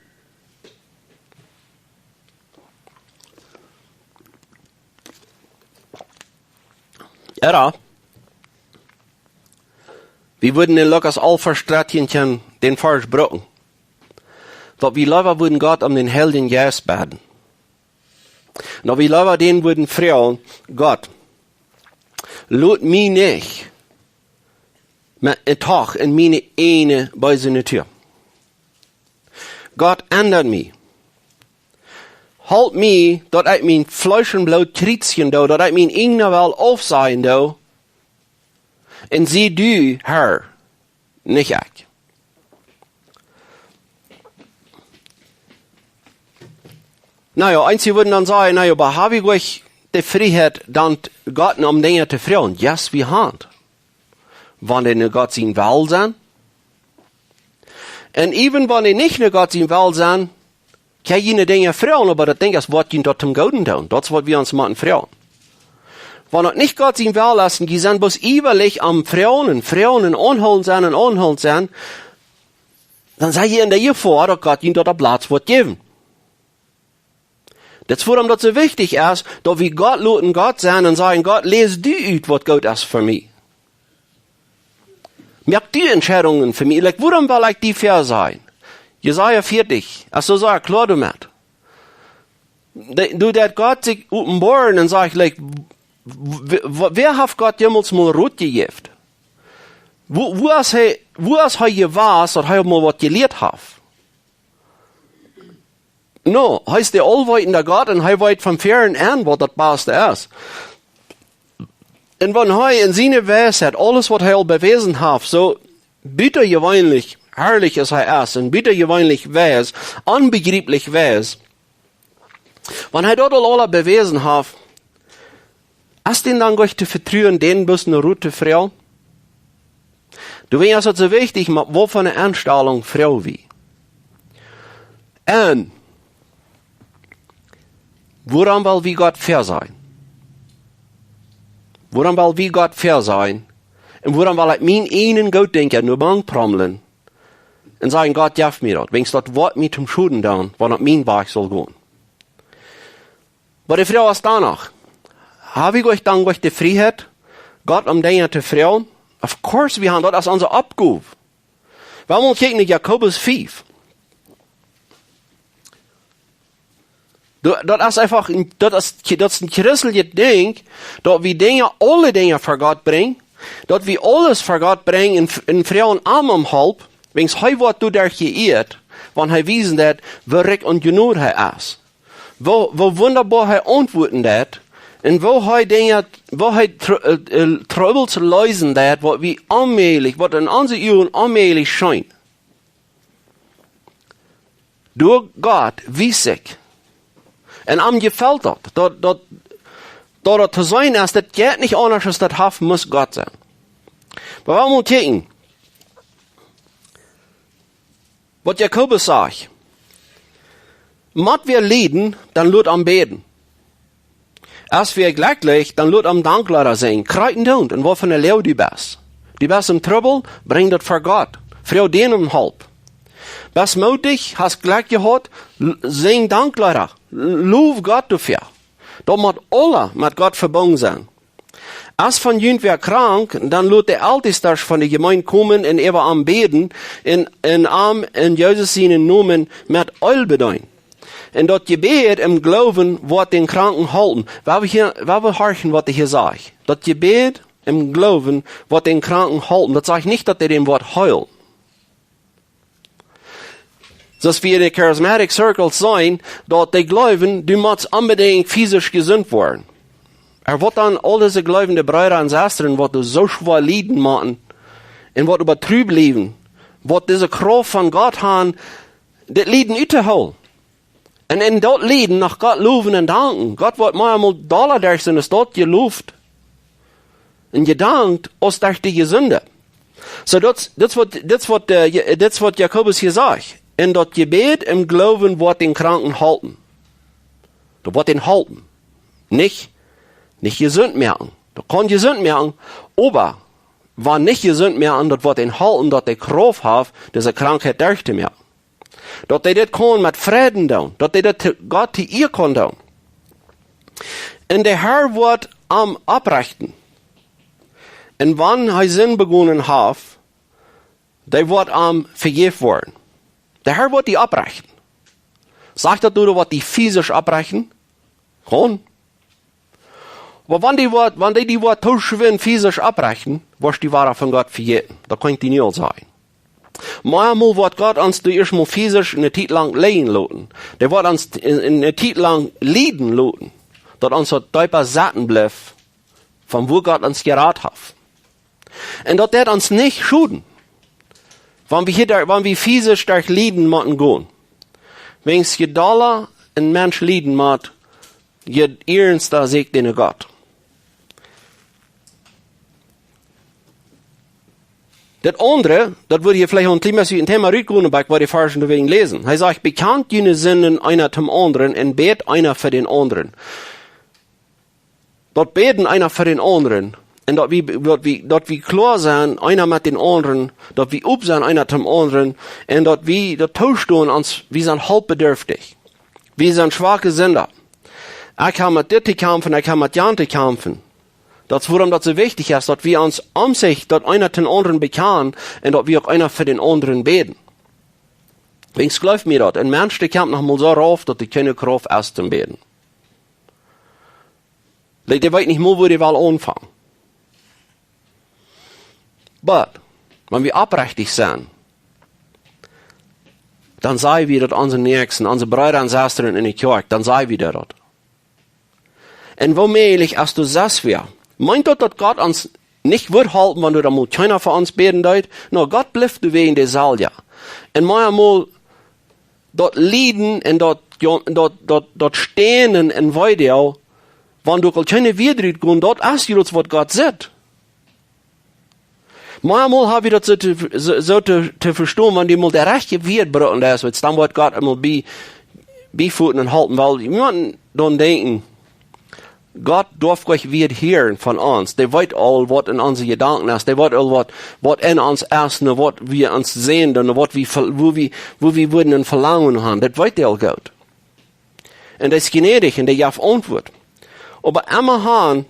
Ooda wie wudden en Lukas aul Varsch dartieen kjennen dän Varsch brucken, daut wie leewa wudden Gott om dän Heiljen Jeist bäden. Daut wie leewa dän wudden froagen: Gott, lot mie nich met, en Tag en miene ieejne beese Natua. Gott, endat mie. Halp mie, daut ekj mien Fleesch un Bloot kjriezjen doo, daut ekj mien ieejnen Wellen aufsajen doo. Un sie du Herr, nich ekj. Na jo, eenje wudden dan sajen: Na jo, oba hab wie nich de Frieheit, dan Gott om Dinja to froagen? Yes, wie haben. Wan dee no Gott sien Wellen sent. Un even wan dee nich no Gott sien Wellen sent, kjenn jie Dinja froagen, oba daut Dinkj es, woat junt daut toom Gooden doonen. Daut es, waut wie ons motten froagen. Wan daut nich Gott sien Wellen es un jie sent bloos iewalich aum froagen un froagen un aunhoolent sennen un aunhoolent sennen, dan sie jie en de Jefoa, daut Gott junt daut opp latst woat jäwen. Daut es wuarom daut soo wichtich es, daut wie Gott loten Gott sennen un sajen: Gott, läs du ut, waut goot es fa mie. Moak du Entscheidungen fa mie. Like, wuarom well ekj die väasajen? Jesaja vieetich, es soo sea kloa doamet. De, doa deit Gott sikj openboaren un sajcht, like, w-, w-, wäa haft Gott jemols mol Rot jejäft? Wua, wua es hee, wua es hee jewast, daut hee mol waut jelieet haft? No, hee es de aulweetende Gott un hee weet von väaren aun, waut daut baste es. Un wan hee en siene Weisheit aules, waut hee aul bewäsen haft, soo butajeweenlich harlich es hee es un butajeweenlich weis, onbejrieplich weis, wan hee daut aul aula bewäsen haft, es dän dan nich to vetruen, dän bloos no Rot to froagen? Doawäajen es daut soo wichtich, met waut fa eene Enstalunk froag wie. Un wuarom well wie Gott väasajen? Wuarom well wie Gott väasajen? Un wuarom well ekj mien ieejnen Gootdenkjen no mank prommlen un sajen: Gott, jeff mie daut, wiels daut woat mie toom Schoden doonen, wan daut mien Wajch saul gonen? Oba de Froag es dan noch: Hab wie nich dan nich de Frieheit, Gott om Dinja to froagen? Of course, wie haben, daut es onse Oppgow. Wie motten kjikjen no Jakobus fief. Daut, daut es eefach een, daut es, daut es een christeljet Dinkj, daut wie Dinja, aule Dinja ver Gott brinjen, daut wie aules ver Gott brinjen un, un froagen am om Help, wiels hee woat doaderch jeieet, wan hee wiesen deit, woo rikj aun Jnod hee es. Woo, woo wundaboa hee auntwuaden deit un woo hee Dinja, woo hee Tru-, äh, äh, Trubbels leesen deit, waut wie onmäajlich, waut en onse Uagen onmäajlich schient. Doa Gott wiest sikj. Un am jefelt daut, daut, daut, daut daut to seenen es, daut jeit nich aundasch, aus daut haft must Gott sennen. Oba wie motten kjikjen, waut Jakobus sajcht: Mott wäa lieden, dan lot am bäden. Es wäa jlekjlich, dan lot am Dankleeda sinjen. Kjrieen doonen, un waut fa eene Loag du best. Du best em Trubbel, brinj daut ver Gott. Froag dän om Help. Best mootich, hast Jlekj jehaut, l-, sinj Dankleeda. L-, low Gott doafäa. Daut mott aules met Gott vebungen sennen. Es von junt wäa krank, dan lot de Eltestasch von de Jemeent komen un äwa am bäden un, un am en Jesus sienen Nomen met Eelj bedeenen. Un daut Jebäd em Gloowen woat dän Kranken halpen. Wie haben hia, wie haben horchen, waut hee hia sajcht. Daut Jebäd em Gloowen woat dän Kranken halpen. Daut sajcht nich, daut hee dän woat heelen. Soo aus wie en de Charismatic Circles seenen, daut dee jleewen, du motst onbedinjt fisisch jesunt woaren. Oba waut dan aul dise jleewende Breeda un Sestren, waut doa soo schwoa lieden motten un waut äwa true bliewen, waut dise Krauft von Gott haben, dit Lieden uttoohoolen. Un en daut Lieden no Gott lowen un danken. Gott woat mau emol dolla derch sienen, aus daut jeloft un jedankt, aus derch de Jesunde. Soo, daut, daut es waut, daut es waut, äh, Je-, daut es waut Jakobus hia sajcht. Un daut Jebäd em Gloowen woat dän Kranken halpen. Daut woat am halpen. Nich, nich jesunt moaken. Daut kaun jesunt moaken, oba wan nich jesunt moaken, daut woat am halpen, daut hee Krauft haft, dise Krankheit derchtomoaken. Daut hee dit kaun met Fräd doonen, daut hee dit to Gott to Ea kaun doonen. Un de Herr woat am opprechten. Un wan hee Sind begonen haft, dee woat am vejäft woaren. De Herr woat die opprechten. Sajcht daut, daut woat die fisisch opprechten? Kaun. Oba wan dee woat, wan dee die woat too schwind fisisch opprechten, woascht du wada von Gott vejäten. Daut kaun ekj die nu aul sajen. Maunchmol woat Gott ons doa ieescht mol fisisch eene Tiet lang lijen loten. Dee woat ons eene, eene Tiet lang lieden loten. Daut ons daut deepa sitten blift, von wua Gott ons jerat haft. Un daut deit ons nich schoden, wan wie hia, wan wie fisisch derch Lieden motten gonen. Wiels je dolla een Mensch lieden mott, je iernsta sieekjt dee no Gott. Daut aundre, daut wudd hia veleicht aun Thema, een Thema rutkomen, oba ekj wull dee Varsch doawäajen läsen. Hee sajcht: "Bekjant june Sinden eena däm aundren un bät eena fa dän aundren." Daut Bäden eena fa dän aundren. Un daut wie, daut wie, daut wie kloa sent, eena met dän aundren, daut wie op sent, eena däm aundren, un daut wie daut toostonen, ons, wie sent helpbedürftich. Wie sent schwake Sinda. Ekj hab met dit to kjamfen, ekj hab met jan to kjamfen. Daut es wuarom daut soo wichtich es, daut wie ons omsicht, daut eena dän aundren bekjanen un daut wie uk eena fa dän aundren bäden. Wiels jleew mie daut, een Mensch, dee kjemt noch mol soo rauf, daut hee kjeene Krauft haft toom bäden. Dee, dee weet nich mol, wua hee well aunfangen. But, wan wie oprechtich sent, dan saj wie daut onse Näakjsten, onse Breeda un Sestren enne Kjoakj, dan saj wie daut. Un woo mäajlich es daut sest wäa. Meent daut, daut Gott ons nich wudd halpen, wan doa dan mol kjeena fa ons bäden deed? No, Gott blift doawäajen deeselwja. Un mau emol daut Lieden un daut, jo, daut, daut, daut Stänen un Weedoag, wan doa aul kjeene Wieed rutkomen, daut es je daut, waut Gott sitt. Mau emol hab wie daut soo to, soo, soo to, to vestonen, wan du mol de rajchte Wieed brucken deist, dan woat Gott emol bie, biefoten un halpen. Wiels wie motten dan denkjen, Gott darf nich wada hieren von ons. Dee weet aul, waut en onse Jedanken es. Dee weet aul, waut, waut en ons es, un waut wie ons sent, un waut wie, ve-, wua wie, wua wie wudden een Velangen haben. Daut weet hee aul goot. Un dee es jnädich un dee jeft Auntwuat. Oba emma han,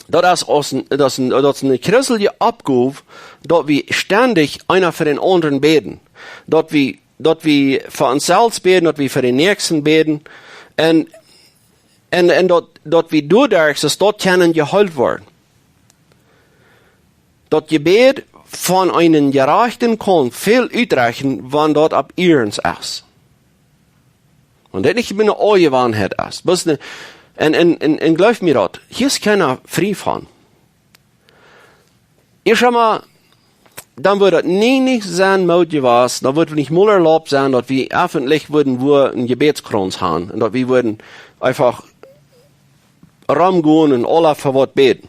daut es aus een, daut es een, daut es eene christelje Oppgow, daut wie stendich eena fa dän aundren bäden. Daut wie, daut wie fa ons selfst bäden, daut wie fa dän Näakjsten bäden. Un, un, un daut, daut wie doaderch, daut daut kjennen jeheelt woaren. Daut Jebäd von eenen Jerajchten kaun väl utrechten, wan daut opp iernst es. Wan daut nich bloos eene Aunjewanheit es. Bloos eene, un, un, un, un jleew mie daut, hia es kjeena frie von. Ieescht emol, dan wudd daut nie nich sennen mootich jewast, dan wudd daut nich mol erlaubt sennen, daut wie effentlich wudden wua een Jebädskrauns haben un daut wie wudden eefach romgonen un aula fa waut bäden.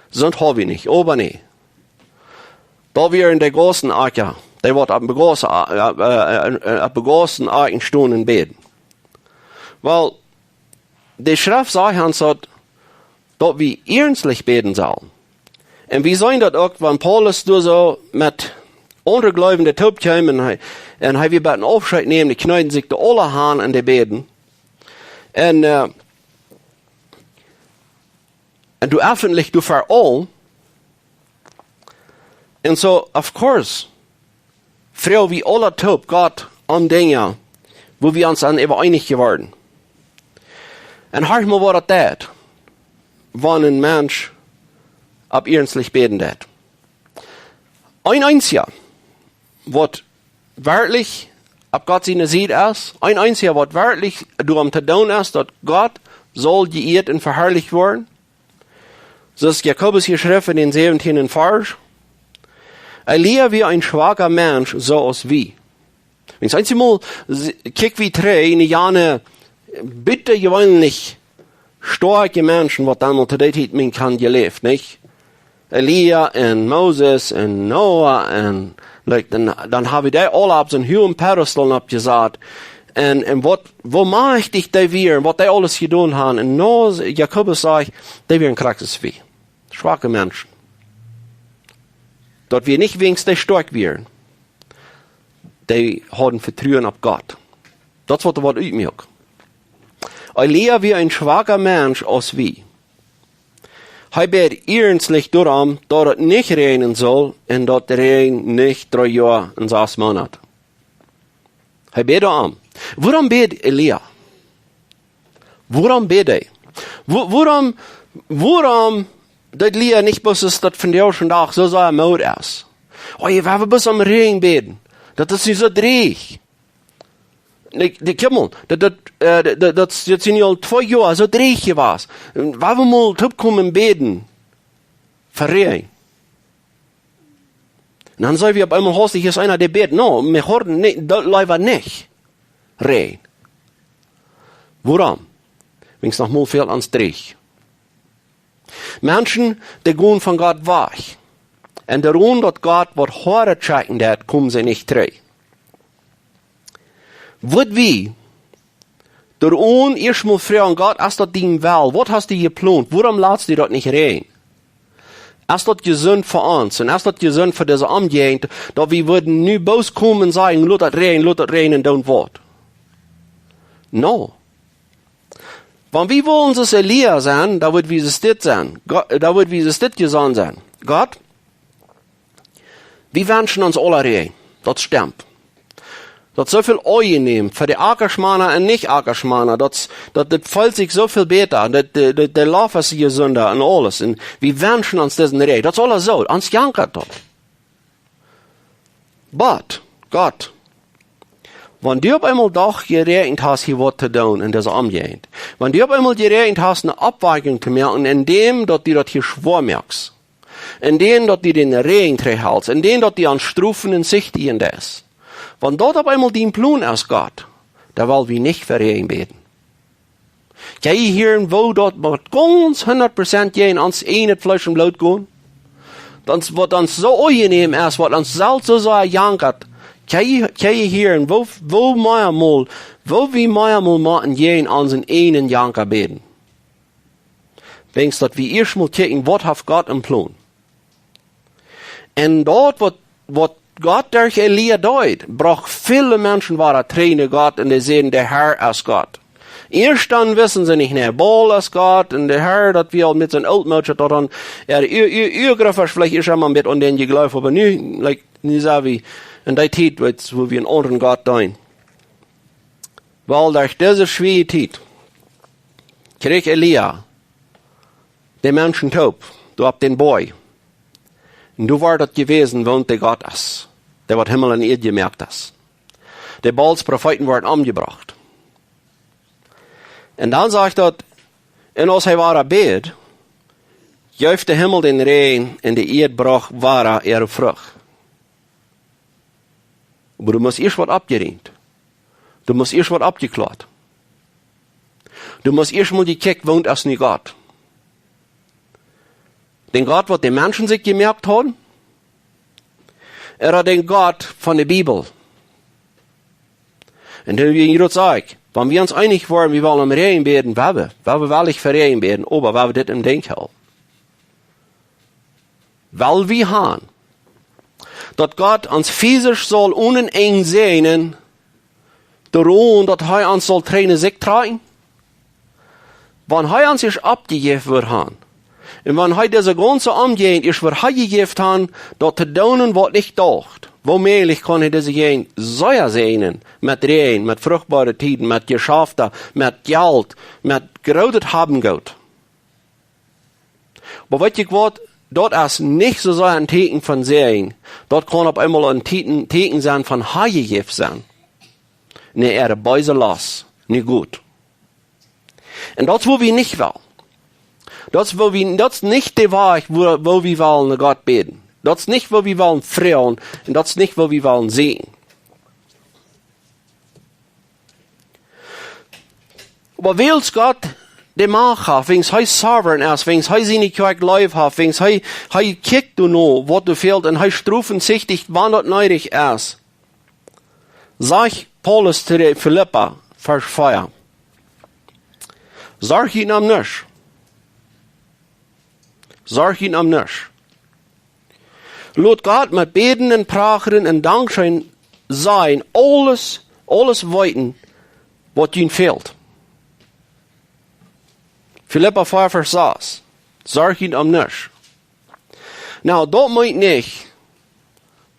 Soont hab wie nich, oba nä. Daut wia en de große Akj, dee woat opp de große A-, äh, äh, äh, opp de große Akj stonen un bäden. Wiels, de Schreft sajcht ons daut, daut wie iernstlich bäden sellen. Un wie seenen daut uk, wan Paulus doa soo met aundre Jleewje toop kjeem un hee, un hee wia bie een Aufscheet nämen, dee kjneeden sikj doa aula han un dee bäden. Un, äh, un doa effentlich doa ver aul. Un soo, of course, froag wie aula toop Gott om Dinja, wua wie ons aun äwa eenich jeworden. Un horch mol, waut daut deit, wan een Mensch opp iernstlich bäden deit. Een eensja, waut werkjlich opp Gott siene Sied es, een eensja, waut werkjlich doaromm to doonen es, daut Gott saul jeieet un veharlicht woaren. Soo aus Jakobus hia schrift en dän säwentieenden Varsch: "Elia wia een schwaka Mensch, soo aus wie." Wan eena mol s-, kjikjt, woo tree, ne, jane, bitte jeweenlich stoakje Menschen, waut dan mol to dee Tiet, mien, kaun jeläft, nich? Elia un Moses un Noah un, like, dan, dan hab wie dee aula opp soon huagen Pedestal oppjesat. Un, un waut, woo majchtich dee wieren, waut dee aules jedonen hauden. Un nu, Jakobus sajcht, dee wieren krakjt soo aus wie. Schwake Menschen. Daut wia nich wäajens dee stoakj wieren. Dee hauden Vetruen opp Gott. Daut es waut, waut utmoakt. Elia wia een schwaka Mensch aus wie. Hee bäd iernstlich doarom, daut et nich räajnen sull un daut räajent nich dree Joa un sas Moonat. Hee bäd doarom. Wuarom bäd Elia? Wuarom bäd hee? Wo-, wuarom, wuarom deed Elia nich bloos, daut vondoag dän Dach soo sea Moot es? Oh, wie woaren bloos om Räajen bäden. Daut es nu soo dreech. Dee, dee, kjikj mol, daut, daut, äh, daut, daut, daut sent nu aul twee Joa soo dreech jewast. Wie woaren mol toopkomen bäden fa Räajen. Un dan sent wie opp eemol hastich, es eena, dee bäd: "No, mejor nich, daut leewa nich. Räajen." Wuarom? Wäajens noch mol väl ons dreech. Menschen, dee gonen von Gott wajch. Un doarom, daut Gott waut Hoaret schekjen deed, komen see nich trigj. Waut wie doarom ieescht mol froagen: "Gott, es daut dien Well? Waut hast du jeplont? Wuarom latst du daut nich räajen? Es daut jesunt fa ons? Un es daut jesunt fa dise Omjäajent, daut wie wudden nu bloos komen un sajen: 'Lot daut räajen, lot daut räajen', un dan waut?" No. Wan wie wullen soo aus Elia sennen, dan wudden wie soo aus dit sennen. Go-, dan wudden wie soo aus dit jesonnen sennen. Gott, wie wenschen ons aula Räajen. Daut stemt. Daut es soo väl aunjenäm fa de Ackermauna un Nich-Ackermauna. Daut, daut, daut feelt sikj soo väl bäta. Daut, de, de, de Loft es jesunda un aules. Un wie wenschen ons disen Räajen. Daut es aules soo. Ons jankat daut. But, Gott, wan du opp eemol doch jeräakjent hast, hia waut to doonen en dise Omjäajent, wan du opp eemol jeräakjent hast, eene Aufwäajunk to moaken, endäm daut du daut hia schwoa moakst, endäm daut du dän Räajen trigjhelst, endäm daut du ons strofen un sichtigen deist, wan daut opp eemol dien Plon es, Gott, dan well wie nich fa Räajen bäden. Kjenn jie hieren, woo daut met gaunz hundat Prozent jäajen ons ieejnet Fleesch un Bloot gonen? Daut, waut ons soo aunjenäm es, waut ons selfst soo sea jankat. Kjenn jie, kjenn jie hieren, woo, woo mea mol, woo wie mea mol motten jäajen onsen ieejnen Janka bäden? Wäajens daut wie ieescht mol kjikjen, waut haft Gott em Plon? Un daut, waut, waut Gott derch Elia deed, brocht väle Menschen wada trigj no Gott un dee säden: "De Herr es Gott." Ieescht dan wisten see nich, nä, Baal es Gott un de Herr, daut wia aul met sien Ooltmoodische, daut dan, äare Ua-, Ua-, Uagrootoaschta veleicht ieescht emol met aun dän jejleeft, oba nu, like, nu sent wie en dee Tiet, wua wie eenen aundren Gott deenen. Well, derch dise schwoare Tiet kjrieech Elia de Menschen toop, doa opp dän Boajch. Un doa wort daut jewäsen, woo de Gott es, dee waut Himmel un Ieed jemoakt haft. De Baals Profeeten worden omjebrocht. Un dan sajcht daut, un aus hee wada bäd, jeef de Himmel dän Räajen un de Ieed brocht wada äare Frucht. Oba du motst ieescht waut oppjerieemt. Du motst ieescht waut oppjekloat. Du motst ieescht mol jekjikjt, woo es nu Gott? Dän Gott, waut de Menschen sikj jemoakt hauden? Ooda dän Gott von de Bibel? Un dan, wie daut saj ekj, wan wie ons eenich woaren, wie wellen om Räajen bäden, woa wie, woa wie woll fa Räajen bäden, oba woa wie dit em Denkj hoolen. Well wie han, daut Gott ons fisisch saul onen Enj säajnen, doaromm daut hee ons saul trigj no sikj trakjen? Wan hee ons ieescht oppjejäft woat han, un wan hee dise gaunze Omjäajent ieescht woat hajejäft han, daut to doonen, waut nich docht, woo mäajlich kaun hee dise Jäajent sea säajnen, met Räajen, met fruchtboare Tieden, met Jeschafta, met Jelt, met grootet Haben un Goot. Oba weet jie waut? Daut es nich soo sea een Tieekjen von Säajen. Daut kaun opp eemol een Tieekjen, Tieekjen sennen von hajejäft sennen. Nä, äare beese Lost, nich goot. Un daut es, woo wie nich wellen. Daut es, woo wie, daut es nich de Wajch, woo, woo wie wellen no Gott bäden. Daut es nich, woo wie wellen froagen. Un daut es nich, woo wie wellen sieekjen. Oba wiels Gott de Macht haft, wäajens hee sovereign es, wäajens hee siene Kjoakj leef haft, wäajens hee, hee kjikjt doano, waut doa fält, un hee stroft un sichticht, wan daut needich es, sajcht Paulus to de Filippa, Varsch vea: Sorcht junt om nuscht. Sorcht junt om nuscht. Lot Gott met Bäden un Prachren un Dankscheen sajen aules, aules weeten, waut junt fält. Filippa vea, Varsch sas: Sorcht junt om nuscht. Nu, daut meent nich,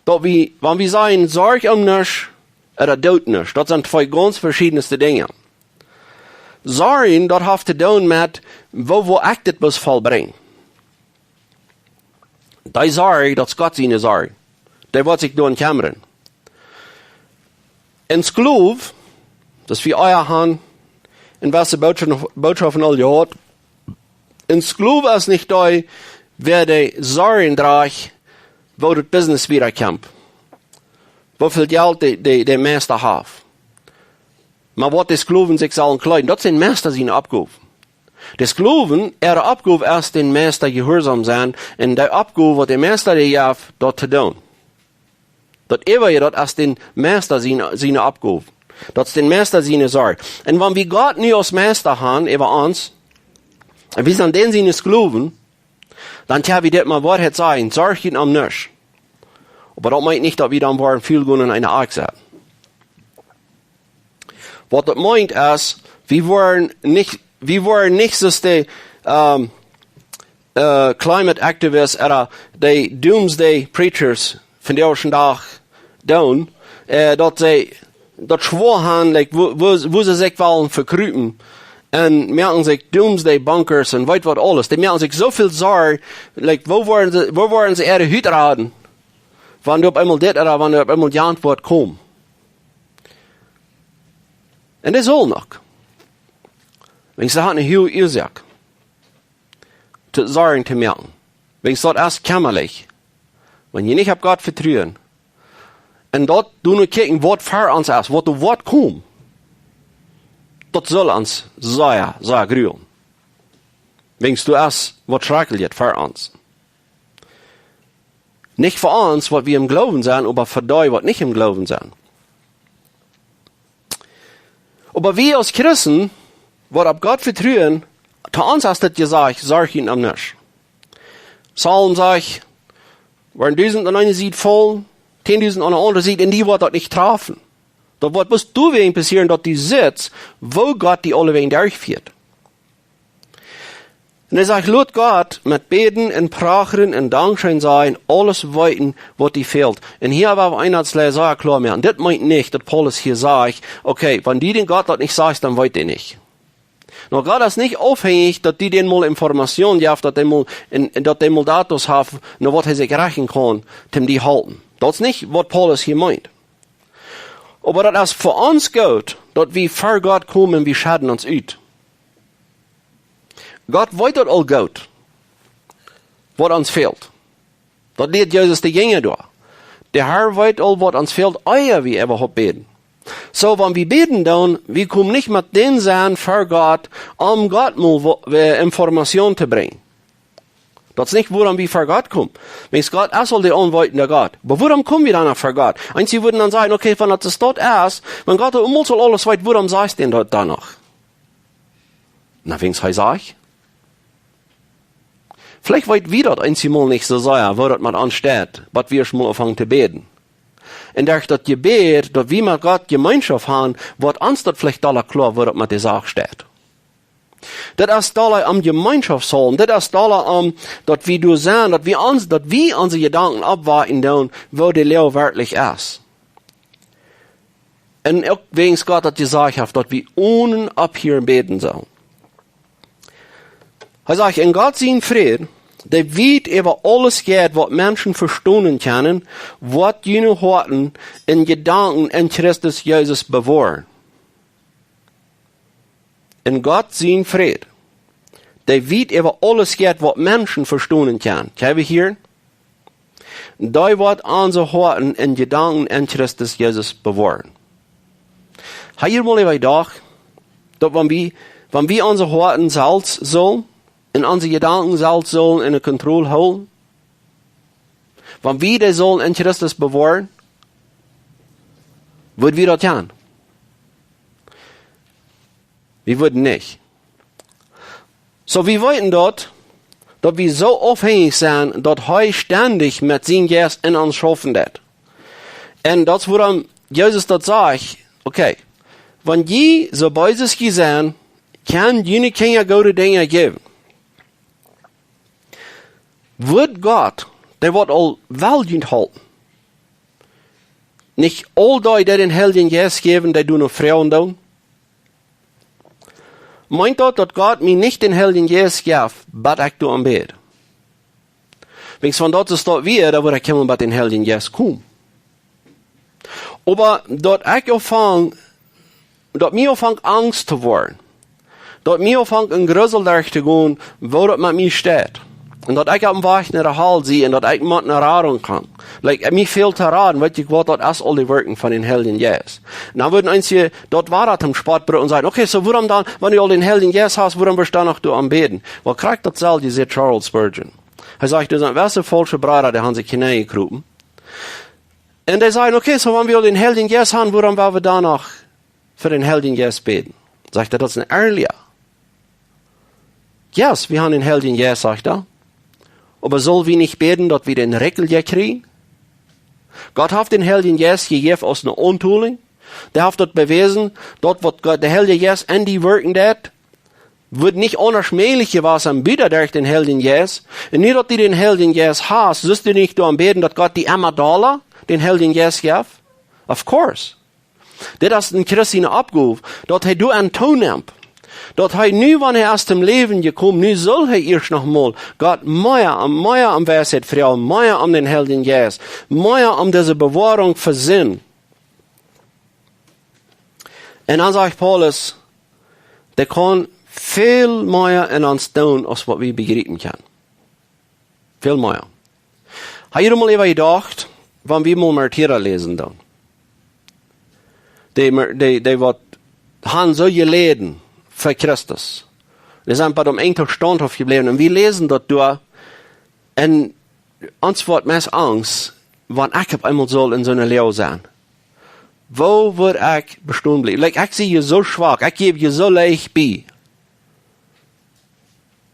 daut wie, wan wie sajen, sorcht om nuscht, ooda doot nuscht. Daut sent twee gaunz veschiedne Dinja. Sorjen, daut haft to doonen met, woo, woo ekj dit bloos vollbrinj. Dee Sorj, daut es Gott siene Sorj. Dee woat sikj doaromm kjemmren. Een Sklow, daut wie ea han, en waut de Bootschoften, Bootschoften aul jehiat. Een Sklow es nich dee, waut de Sorjen drajcht, woo daut Business wieda kjemt. Woo väl Jelt de, de, de Meista haft. Oba waut de Sklowen sikj sellen kjleeden, daut es dän Meista siene Oppgow. De Sklowen, äare Oppgow es dän Meista jehuarsom sennen, un dee Oppgow, waut de Meista dee jeft, daut to doonen. Daut äwaje, daut es dän Meista siene, siene Oppgow. Daut es dän Meista siene Sorj. Un wan wie Gott nu aus Meista han äwa ons, un wie sent dän siene Sklowen, dan kjenn wie dit met Woarheit sajen: Sorcht junt om nuscht. Oba daut meent nich, daut wie dan woaren väl gonen en eene Akj setten. Waut daut meent es, wie woaren nich, wie woaren nich soo aus de, ähm, äh, climate activists ooda de doomsday preachers von dän ieeschten Dach doonen, äh, daut see daut schwoa han, like, woo, woo, woo see sikj wellen vekrupen un moaken sikj doomsday bunkers un weet waut aules. Dee moaken sikj soo väl Sorj, like, woo woaren see, woo woaren see äare Hut raden, wan doa opp eemol dit ooda wan doa opp eemol jant woat komen. Un dee sellen uk. Wiels see han eene huage Uasoak to Sorjen to moaken. Wiels daut es kjemmalich. Wan wie nich opp Gott vetruen, un daut doonen kjikjen, waut ver ons es, waut doa woat komen, daut saul ons sea, sea grulen. Wiels doa es waut Schrakjlichet ver ons. Nich fa ons, waut wie em Gloowen sent, oba fa dee, waut nich em Gloowen sent. Oba wie aus Christen, waut opp Gott vetruen, to ons es dit jesajcht: Sorcht junt om nuscht. Psalm sajcht, woaren dusent aun eene Sied faulen, tiendusent aun de aundre Sied, un die woat daut nich trafen. Daut woat bloos doawäajen passieren, daut du sitst, woo Gott die aulewäajen derchfieet. Un hee sajcht: Lot Gott met Bäden un Prachren un Dankscheen sajen aules weeten, waut die fält. Un hia woa wie eent sea kloa moaken. Dit meent nich, daut Paulus hia sajcht: Okay, wan du dän Gott daut nich sajchst, dan weet hee nich. Nu, Gott es nich aufhenjich, daut du dän mol Information jefst, daut hee mol, un, un daut hee mol Daten haft, no waut hee sikj rechten kaun, om die to halpen. Daut es nich, waut Paulus hia meent. Oba daut es fa ons goot, daut wie ver Gott komen un wie schedden ons ut. Gott weet daut aul goot, waut ons fält. Daut lieet Jesus de Jinja doa. De Herr weet aul, waut ons fält, ea wie äwahaupt bäden. Soo, wan wie bäden doonen, wie komen nich met dän Senn ver Gott, om Gott mol wo-, äh, Information to brinjen. Daut es nich, wuarom wie ver Gott komen. Wiels Gott es aul de aulweetende Gott. Oba wuarom komen wie dan noch ver Gott? Eenje wudden dan sajen: Okay, wan daut es, daut es, wan Gott aul mol aul aules weet, wuarom sajchst du daut dan noch? Na, wiels hee sajcht. Veleicht weet wie daut eenjemol nich soo sea, woo daut met ons steit, waut wie ieescht mol aunfangen to bäden. Un derch daut Jebäd, daut wie met Gott Jemeenschoft haben, woat ons daut veleicht dolla kloa, woo daut met de Sach steit. Daut es dolla om Jemeenschoft sellen, daut es dolla om, daut wie doa sent, daut wie ons, daut wie onse Jedanken oppwakjen doonen, woo de Loag werkjlich es. Un uk wäajens Gott daut jesajcht haft, daut wie onen opphieren bäden sellen. Hee sajcht: Un Gott sien Fräd, dee wiet äwa aules jeit, waut Menschen vestonen kjennen, woat june Hoaten un Jedanken en Christus Jesus bewoaren. Un Gott sien Fräd, dee wiet äwa aules jeit, waut Menschen vestonen kjennen. Kjenn wie hia? Dee woat onse Hoaten un Jedanken en Christus Jesus bewoaren. Hab jie mol äwajedocht, daut wan wie, wan wie onse Hoaten selfst sellen un onse Jedanken selfst sellen enne Kontroll hoolen, wan wie dee sellen en Christus bewoaren, wudd wie daut doonen? Wie wudden nich. Soo, wie weeten daut, daut wie soo aufhenjich sent, daut hee stendich met sienen Jeist en ons schaufen deit. Un daut es wuarom Jesus daut sajcht: Okay, wan jie soo bees aus jie sent, kjenn june Kjinja goode Dinja jäwen. Wudd Gott, dee waut aul well junt halpen, nich aul dee, dee dän Heiljen Jeist jäwen, dee doonen froagen doonen? Meent daut, daut Gott mie nich dän Heiljen Jeist jeft, bat ekj doa aum bäd? Wiels wan daut es daut wia, dan wudd ekj kjeenmol bat dän Heiljen Jeist komen. Oba daut ekj aunfang, daut mie aunfangt Angst to woaren, daut mie aunfangt een Grusel derch to gonen, woo daut met mie steit. Un daut ekj oppem Wajch no de Hal sie un daut ekj mott no Radunk komen. Like, mie fält to raden, weet jie waut, daut es aul de Werkjunk von dän Heiljen Jeist. Un dan wudden eenje daut wada toom Spott brinjen un sajen: Okay, soo wuarom dan, wan du aul dän Heiljen Jeist hast, wuarom best du dan noch doa aum bäden? Well, krakjt daut selwje säd Charles Spurgeon. Hee sajcht, doa sent wesse faulsche Breeda, dee haben sikj hinjekropen. Un dee sajen: Okay, soo wan wie aul dän Heiljen Jeist haben, wuarom woa wie dan noch fa dän Heiljen Jeist bäden? Sajcht hee: Daut es een Irrlehr. Yes, wie haben dän Heiljen Jeist, sajcht hee. Oba sell wie nich bäden, daut wie dän Rikjel kjrieen? Gott haft dän Heiljen Jeist jejäft aus eene Auntolinj. Dee haft daut bewäsen, daut waut Gott, de Heilje Jeist en die werkjen deit, wudd nich aundasch mäajlich jewast sennen, buta derch dän Heiljen Jeist. Un nu daut du dän Heiljen Jeist hast, sust du nich doaromm bäden, daut Gott die emma dolla dän Heiljen Jeist jeft? Of course. Dit es een Christ siene Oppgow, daut hee doa aun toonemt. Daut hee nu, wan hee es toom Läwen jekomen, nu saul hee ieescht noch mol Gott mea un mea om Weisheit froagen, mea om dän Heiljen Jeist, mea om dise Bewoarunk fa Sind. Un dan sajcht Paulus, dee kaun väl mea en ons doonen, aus waut wie bejriepen kjennen. Väl mea. Hast du mol äwa jedocht, wan wie mol Martieren läsen dan? Dee, Mar-, dee, dee waut haben soo jeläden fa Christus. Dee sent bie dän Enj staundhauft jebläwen. Un wie läsen daut doa, un ons woat meist Angst, wan ekj opp eemol saul en soone Loag sennen. Woo woa ekj bestonen bliewen? Like, ekj sie hia soo schwak, ekj jäw hia soo leicht bie.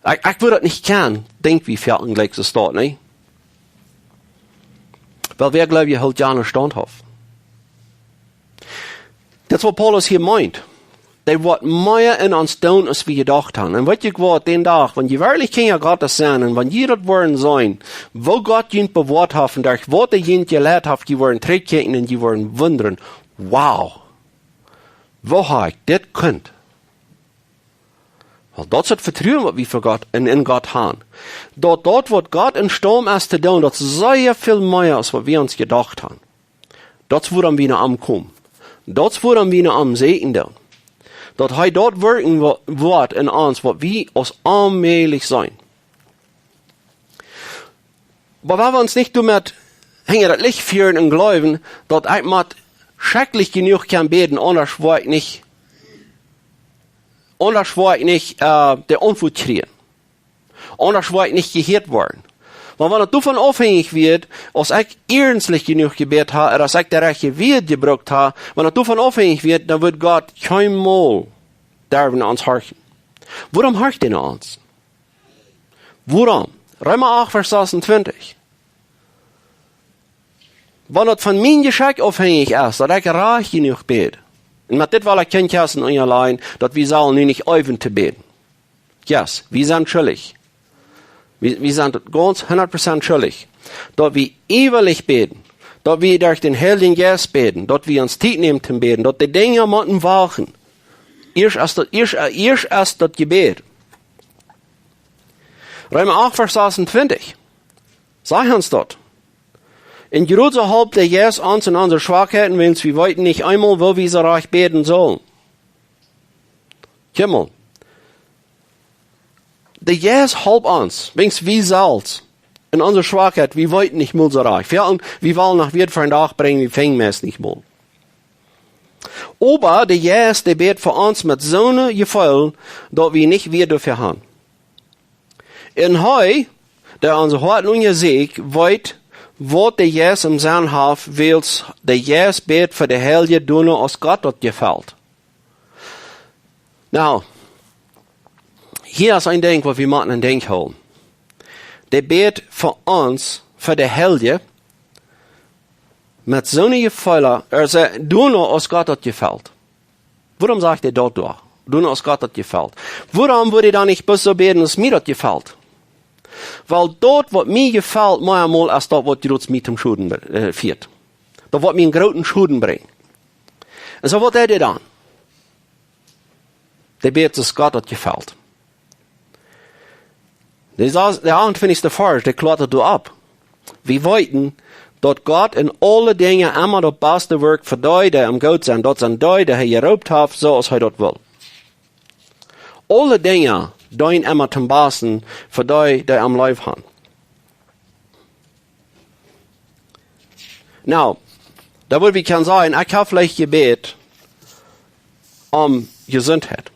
Ekj, ekj wudd daut nich kjennen, denkj wie foaken jlikj soo staut, nä? Well, wäa jleewen jie, helt jane staundhauft? Daut es waut Paulus hia meent. Dee woat mea en ons doonen, aus wie jedocht haben. Un weet jie waut, dän Dach, wan jie werkjlich Kjinja Gottes sent, un wan jie daut woaren seenen, woo Gott junt bewoat haft un derch waut hee junt jeleit haft, jie woaren trigjkjikjen un jie woaren wundren: Wow, woo hab ekj dit kunt? Well, daut es daut Vetruen, waut wie fa Gott un en Gott haben. Daut, daut waut Gott emstaund es to doonen, daut es sea väl mea, aus waut wie ons jedocht haben. Daut es wuarom wie no am komen. Daut es wuarom wie no am sieekjen doonen. Daut hee daut werkjen wo-, woat en ons, waut wie aus onmäajlich seenen. Oba wie wellen ons nich doamet hinja daut Licht fieren un jleewen, daut ekj mott schrakjlich jenuach kjennen bäden, aundasch woa ekj nich, aundasch woa ekj nich, äh, de Auntwuat kjrieen. Aundasch woa ekj nich jehieet woaren. Wiels wan et doavon aufhenjich wia, aus ekj iernstlich jenuach jebät haud, ooda aus ekj de rajchte Wieed jebrukt haud, wan et doavon aufhenjich wia, dan wudd Gott kjeenmol derwen no ons horchen. Wuarom horcht hee no ons? Wuarom? Reema acht, Varsch sasuntwintich. Wan et von mien Jeschekj aufhenjich es, daut ekj rajcht jenuach bäd. Un met dit well ekj kjeen Kjessen unjaläajen, daut wie sellen nu nich äwen to bäden. Yes, wie sent schuldich. Wie, wie sent gaunz hundat Prozent schuldich. Daut wie iewrich bäden, daut wie derch dän Heiljen Jeist bäden, daut wie ons Tiet nämen to bäden, daut de Dinja motten wachten. Ieescht es daut, ieescht, äh, ieescht es daut Jebäd. Reema acht, Varsch sasuntwintich. Sajcht ons daut. Un jrod soo halpt de Jeist ons en onse Schwakheiten, wiels wie weeten nich eemol, woo wie soo rajcht bäden sellen. Kjikj mol. De Jeist halpt ons, wiels wie selfst en onse Schwakheit, wie weeten nich mol soo rajcht. Wie, wie wellen noch Wieed vondoag brinjen, wie finjen meist nich mol. Oba de Jeist, dee bät fa ons met soone Jefeelen, daut wie nich Wieed doafäa haben. Un hee, dee onse Hoaten unjasieekjt, weet, waut de Jeist em Senn haft, wiels de Jeist bät fa de Heilje doano, aus Gott daut jefelt. Nu, hia es een Dinkj waut wie motten em Denkj hoolen. Dee bät fa ons, fa de Heilje, met soone Jefeelen, aus, doano aus Gott daut jefelt. Wuarom sajcht hee daut doa? Doano aus Gott daut jefelt. Wuarom wudd hee dan nich bloos soo bäden aus mie daut jefelt? Wiels daut waut mie jefelt, mea mol aus daut waut jrods mie toom Schoden, äh, fieet. Daut waut mie eenen grooten Schoden brinjt. Un soo waut deit hee dan? Dee bät aus Gott daut jefelt. De sa-, de achtentwintichste Varsch, dee kloat daut doa opp. Wie weeten, daut Gott en aule Dinja emma daut baste Woakj fa dee, dee am goot sent, daut sent dee, dee hee jeroopt haft, soo aus hee daut well. Aule Dinja deenen emma toom basten fa dee, dee am leef han. Nu, doa wudd wie kjennen sajen, ekj hab veleicht jebät om Jesuntheit.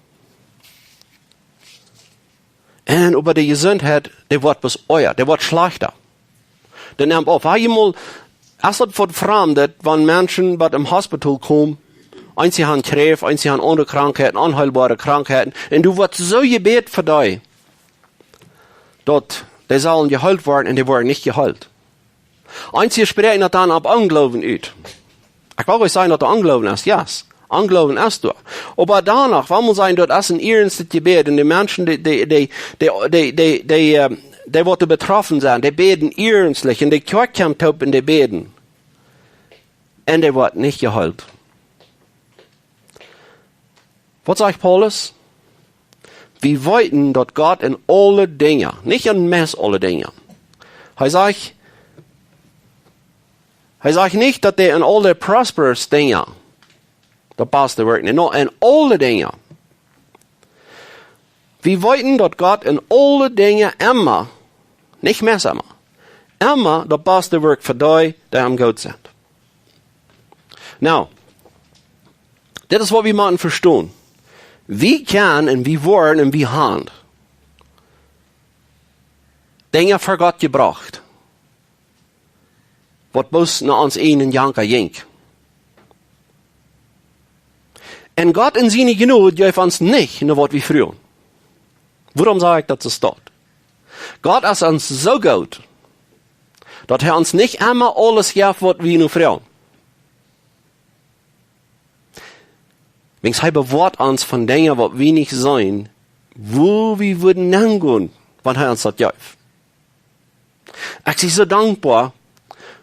Un äwa de Jesuntheit, dee woat bloos oaja, dee woat schlajchta. Dee nemt auf. Hast du mol, es daut waut Framdet, wan Menschen waut em Hospital komen, eenje han Kjräft, eenje han aundre Krankheiten, onheelboare Krankheiten, un du woascht soo jebät fa dee, daut dee sellen jeheelt woaren un dee woaren nich jeheelt. Eenje spräakjen daut dan opp Ongloowen ut. Ekj well nich sajen daut doa Ongloowen es, yes. Ongloowen es doa. Oba doano, wan wie sajen, daut es een iernstet Jebäd un de Menschen, dee, dee, dee, dee, dee, dee, äh, dee waut doa betroffen sent, dee bäden iernstlich un de Kjoakj kjemt toop un dee bäden. Un dee woat nich jeheelt. Waut sajcht Paulus? Wie weeten, daut Gott en aule Dinja, nich en meist aule Dinja. Hee sajcht, hee sajcht nich, daut hee en aule prosperous Dinja daut baste Woakj, nä, nä, en aule Dinja. Wie weeten, daut Gott en aule Dinja emma, nich meist emma, emma daut baste Woakj fa dee, dee am goot sent. Nu, dit es waut wie motten vestonen. Wie kjennen un wie woaren un wie han Dinja ver Gott jebrocht, waut bloos no ons eenen Janka jinkj. Un Gott en siene Jnod jeef ons nich no waut wie fruagen. Wuarom saj ekj daut soo stoakj? Gott es ons soo goot, daut hee ons nich emma aules jeft, waut wie no fruagen. Wiels hee bewoat ons von Dinja, waut wie nich seenen, wua wie wudden hangonen, wan hee ons daut jeef. Ekj sie soo dankboa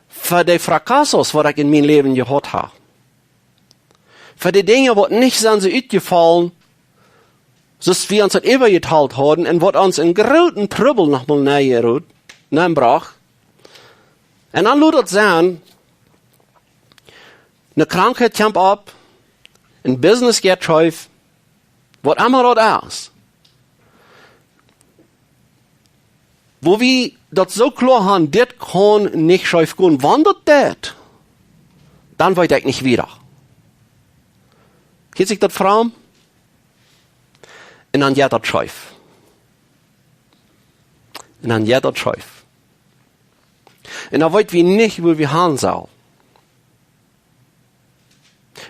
fa de fracasos, waut ekj en mien Läwen jehaut hab. Fa de Dinja, waut nich sent soo utjefollen, soo aus wie ons daut äwajetalt hauden, un waut ons en grooten Trubbel noch mol nenjeroot, nenbrocht. Un dan lot daut sennen, ne Krankheit kjemt opp, een Business jeit scheef, waut emma daut es. Wua wie daut soo kloa han, dit kaun nich scheef gonen. Wan daut deit, dan weet ekj nich wieda. Hieet sikj daut fromm? Un dan jeit daut scheef. Un dan jeit daut scheef. Un dan weet wie nich, wua wie han sellen.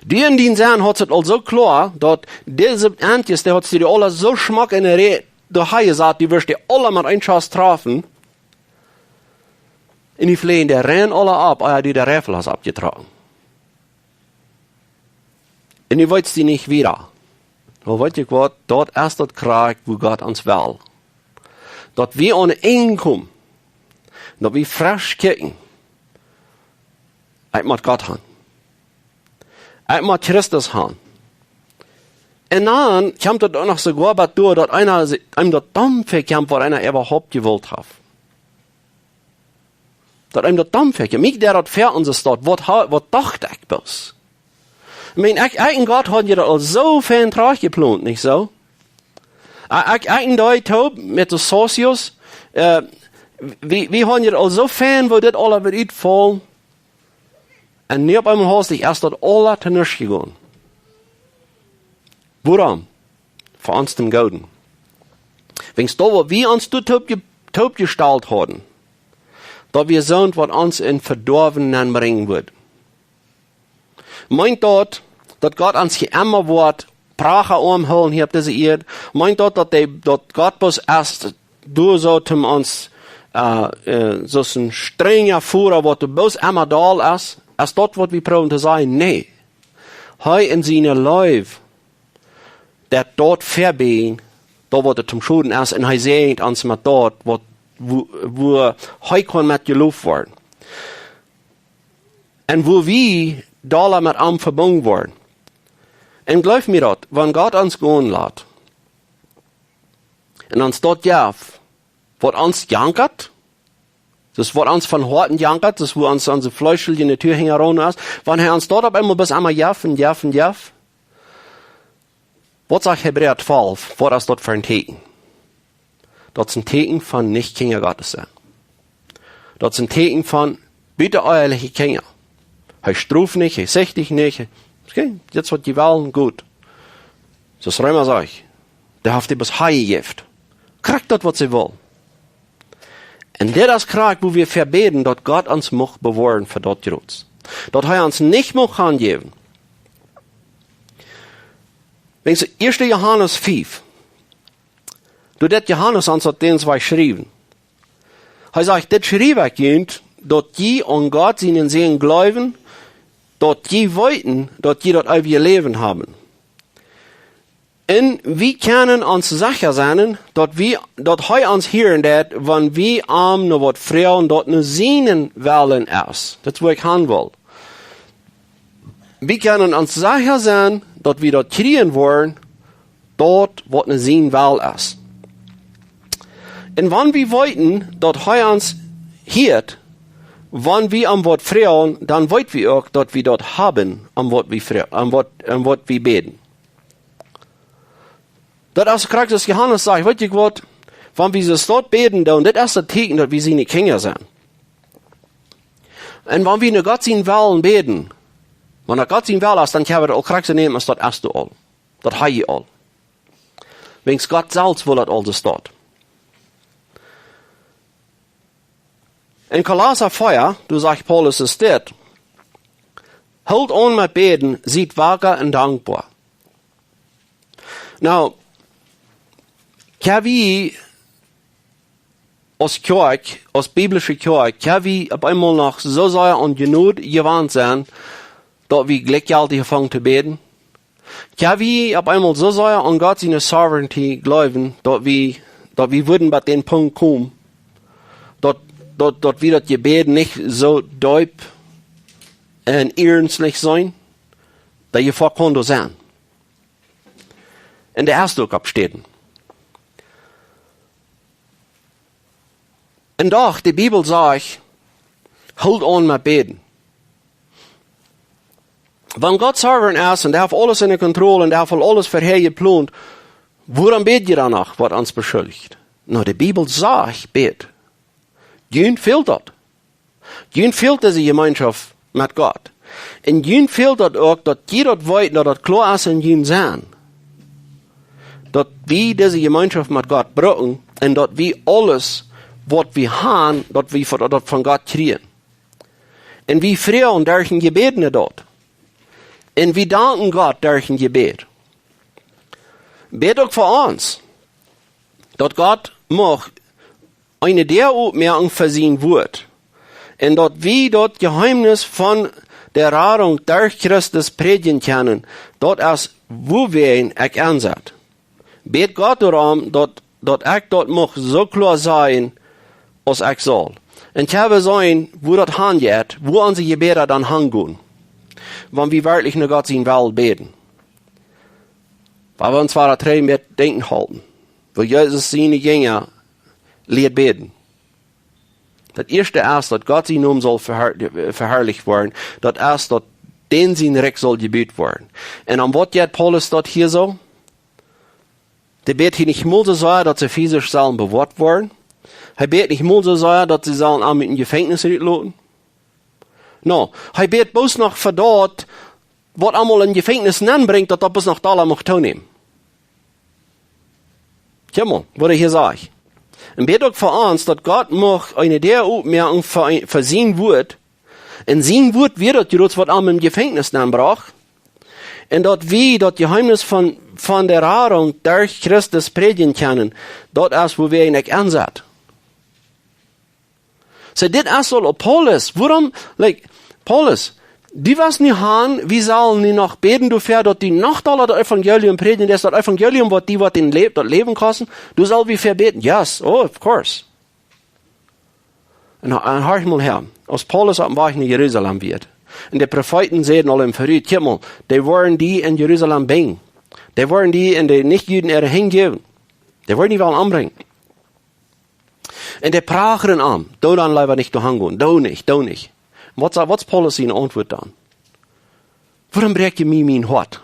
Du en dien Senn haudst et aul soo kloa, daut dise Entjes, dee haudst du aula soo schmock enne Rieej doahan jesat, du wurscht dee aula met een Schoss trafen. Un dee fleajen dee rein aula opp, ea du de Reifel hast oppjetrocken. Un du weetst dee nich wieda. Oba weet jie waut, daut es daut krakjt, wua Gott ons well. Daut wie aun een Enj komen, daut wie fresch kjikjen. Ekj mott Gott han. Ekj mott Christus han. Un dan kjemt et uk noch soogoa bat doa, daut eena, eenem daut domm väakjemt, waut eena äwahaupt jewult haft. Daut eenem daut domm väakjemt. Mie deed daut väa onse Staut, waut ha-, waut docht ekj bloos? Ekj meen, ekj, ekj un Gott hauden je daut aul soo fein trajchtjeplont, nich soo? Ekj, ekj, ekj un dee toop met de Socios, äh, wie, wie hauden je daut aul soo fein, woo dit aula wudd utfaulen. Un nu opp eemol haustich es daut aula to nuscht jegonen. Wuarom? Fa ons dän Gooden. Wäajens daut, waut wie ons doa toop je-, toopjestalt hauden, daut wia soont, waut ons en Vedoawen nenbrinjen wudd. Meent daut, daut Gott ons hia emma woat Pracha aunhoolen hia opp dise Ieed? Meent daut, daut, dee, daut Gott bloos es doa soo toom ons, äh, äh, soo een strenja Voda, waut doa bloos emma doll es? Es daut, waut wie proowen to sajen? Nä. Hee en siene Leew, daut doa vebie, daut waut doa toom Schoden es, un hee säajent ons met daut, waut, wua, wua hee kaun met jeloft woaren. Un wua wie dolla met am vebungen woaren. Un jleew mie daut, wan Gott ons gonen lat, un ons daut jeft, waut ons jankat, daut waut ons von Hoaten jankat, daut wua ons, onse fleeschelje Natua hinjaraun es, wan hee ons daut opp eemol bloos emma jeft un jeft un jeft, waut sajcht Hebräa twalf, waut es daut fa een Tieekjen? Daut es een Tieekjen von nich Kjinja Gottes sennen. Daut es een Tieekjen von buta eheliche Kjinja. Hee stroft nich, hee sicht nich, hee, okay, daut es waut jie wellen, goot. Soo aus Reema sajcht, dee haft die bloos hee jejäft. Krakjt daut, waut see well. Un dit es krakjt, wua wie fa bäden, daut Gott ons mucht bewoaren fa daut Jroots. Daut hee ons nich mucht hanjäwen. Denkjst du, ieeschte Johanes fief. Doa deit Johanes ons daut Dinj wajch schriewen. Hee sajcht: "Dit schriew ekj junt, daut jie aun Gott sienen Sän jleewen, daut jie weeten, daut jie daut eewje Läwen haben. Un wie kjennen ons secha sennen, daut wie, daut hee ons hieren deit, wan wie am no waut froagen, daut no sienen Wellen es." Daut es, wua ekj han well. Wie kjennen ons secha sennen, daut wie daut kjrieen woaren, daut waut no sienen Wellen es. Un wan wie weeten, daut hee ons hieet, wan wie am waut froagen, dan weet wie uk, daut wie daut haben, om waut wie froa-, om waut, om waut wie bäden. Daut es krakjt soo aus Johanes sajcht: "Weet jie waut, wan wie soo daut bäden doonen, dit es daut Tieekjen, daut wie siene Kjinja sent." Un wan wie no Gott sienen Wellen bäden, wan no Gott sienen Wellen es, dan kjenn wie daut aul krakjt soo nämen, aus daut es doa aul. Daut hab jie aul. Wiels Gott selfst well daut aul soo staut. En Kolossa vea, doa sajcht Paulus es dit: "Hoolt aun met bäden, siet waka un dankboa." Nu, kjenn wie aus Kjoakj, aus biblische Kjoakj, kjenn wie opp eemol noch soo sea aun Jnod jewant sennen, daut wie jlikjjeltich aunfangen to bäden? Kjenn wie opp eemol soo sea aun Gott siene Sovereignty jleewen, daut wie, daut wie wudden bie dän Punkt komen, daut, daut, daut wie daut Jebäd nich soo deep un iernstlich seenen, daut je foaken doa sent? Un daut es uk opp Städen. Un doch, de Bibel sajcht: "Hoolt aun met bäden." Wan Gott sovereign es un hee haft aules enne Kontroll un hee haft aul aules väahäa jeplont, wuarom bäd jie dan noch, woat ons beschuldicht? Nu, de Bibel sajcht: "Bät." Junt fält daut. Junt fält dise Jemeenschoft met Gott. Un junt fält daut uk, daut jie daut weeten, daut daut kloa es en jun Sennen, daut wie dise Jemeenschoft met Gott brucken un daut wie aules, waut wie han, daut wie von, daut von Gott kjrieen. Un wie froagen derch een Jebäd no daut. Un wie danken Gott derch een Jebäd. Bät uk fa ons, daut Gott mucht eene Däa opmoaken fa sien Wuat. Un daut wie daut Jeheemnis von de Radunk derch Christus prädjen kjennen, daut es, wuawäajen ekj ensat. Bät Gott doarom, daut, daut ekj daut mucht soo kloa sajen, aus ekj saul. Un kjenn wie seenen, wua daut hanjeit, wua onse Jebäda dan hangonen, wan wie werkjlich no Gott sienen Wellen bäden. Wan wie ons wada trigj met denkjen hoolen, woo Jesus siene Jinja lieed bäden. Daut ieeschte es, daut Gott sien Nomen saul veharr-, veharlicht woaren. Daut es, daut dän sien Rikj saul jebut woaren. Un om waut jeit Paulus daut hia soo? Dee bät hia nich mol soo sea, daut see fisisch sellen bewoat woaren. Hee bät nich mol soo sea, daut see sellen am ut een Jefenkjnis rutloten. Nu, hee bät bloos noch fa daut, waut am aul en Jefenkjnis nenbrinjt, daut daut bloos noch dolla mucht toonämen. Kjikj mol, waut hee hia sajcht. Un bät uk fa ons, daut Gott mucht eene Däa opmoaken fa, fa sien Wuat. Un sien Wuat wia daut Jroots, waut am en Jefenkjnis nenbrocht. Un daut wie daut Jeheemnis von, von de Radunk derch Christus prädjen kjennen, daut es, wua wie eejentlich aunsetten. Soo, dit es aul opp Paulus. Wuarom, like, Paulus, du west nu han, wie sellen nu noch bäden doafäa, daut du noch dolla daut Evangelium prädjen deist, daut Evangelium, waut die, waut dän Lä-, daut Läwen kosten, du sell wie fa bäden. Yes, oh, of course. Un, un horch mol häa, aus Paulus oppem Wajch no Jerusalem wia, un de Profeeten säden aul em verut, kjikj mol, dee woaren die en Jerusalem binjen. Dee woaren die en de Nich-Juden äare Henj jäwen. Dee woaren die wellen ombrinjen. Un dee prachen am, doo dan leewa nich doa han gonen, doo nich, doo nich. Waut sa-, waut es Paulus siene Auntwuat dan? Wuarom bräakj jie mie mien Hoat?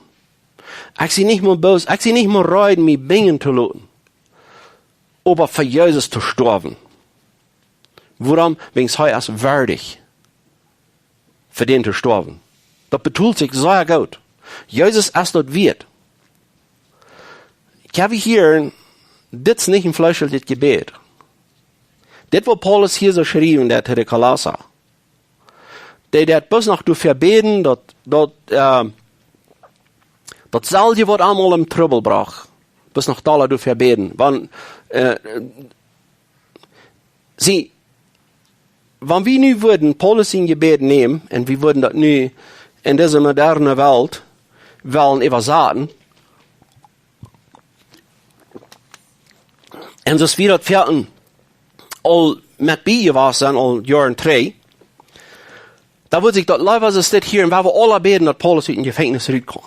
Ekj sie nich mol boos, ekj sie nich mol reed, mie binjen to loten, oba fa Jesus to stoawen. Wuarom? Wiels hee es wieedich, fa dän to stoawen. Daut betolt sikj sea goot. Jesus es daut wieet. Ekj hab hia, dit es nich een fleeschlichet Jebäd. Dit, waut Paulus hia soo schriewen deed to de Kolossa. Dee deed bloos noch doafäa bäden, daut, daut, äh, daut selwje, waut am aul em Trubbel brocht, bloos noch dolla doafäa bäden. Wan, äh, see, wan wie nu wudden Paulus sien Jebäd nämen un wie wudden daut nu en dise moderne Welt wellen äwasaten, un soo aus wie daut foaken aul met bie jewast sent, aul Joaren trigj, dan wudd ekj daut leewa soo steit hia, un wie wellen aula bäden, daut Paulus ut dän Jefenkjnis rut kaun.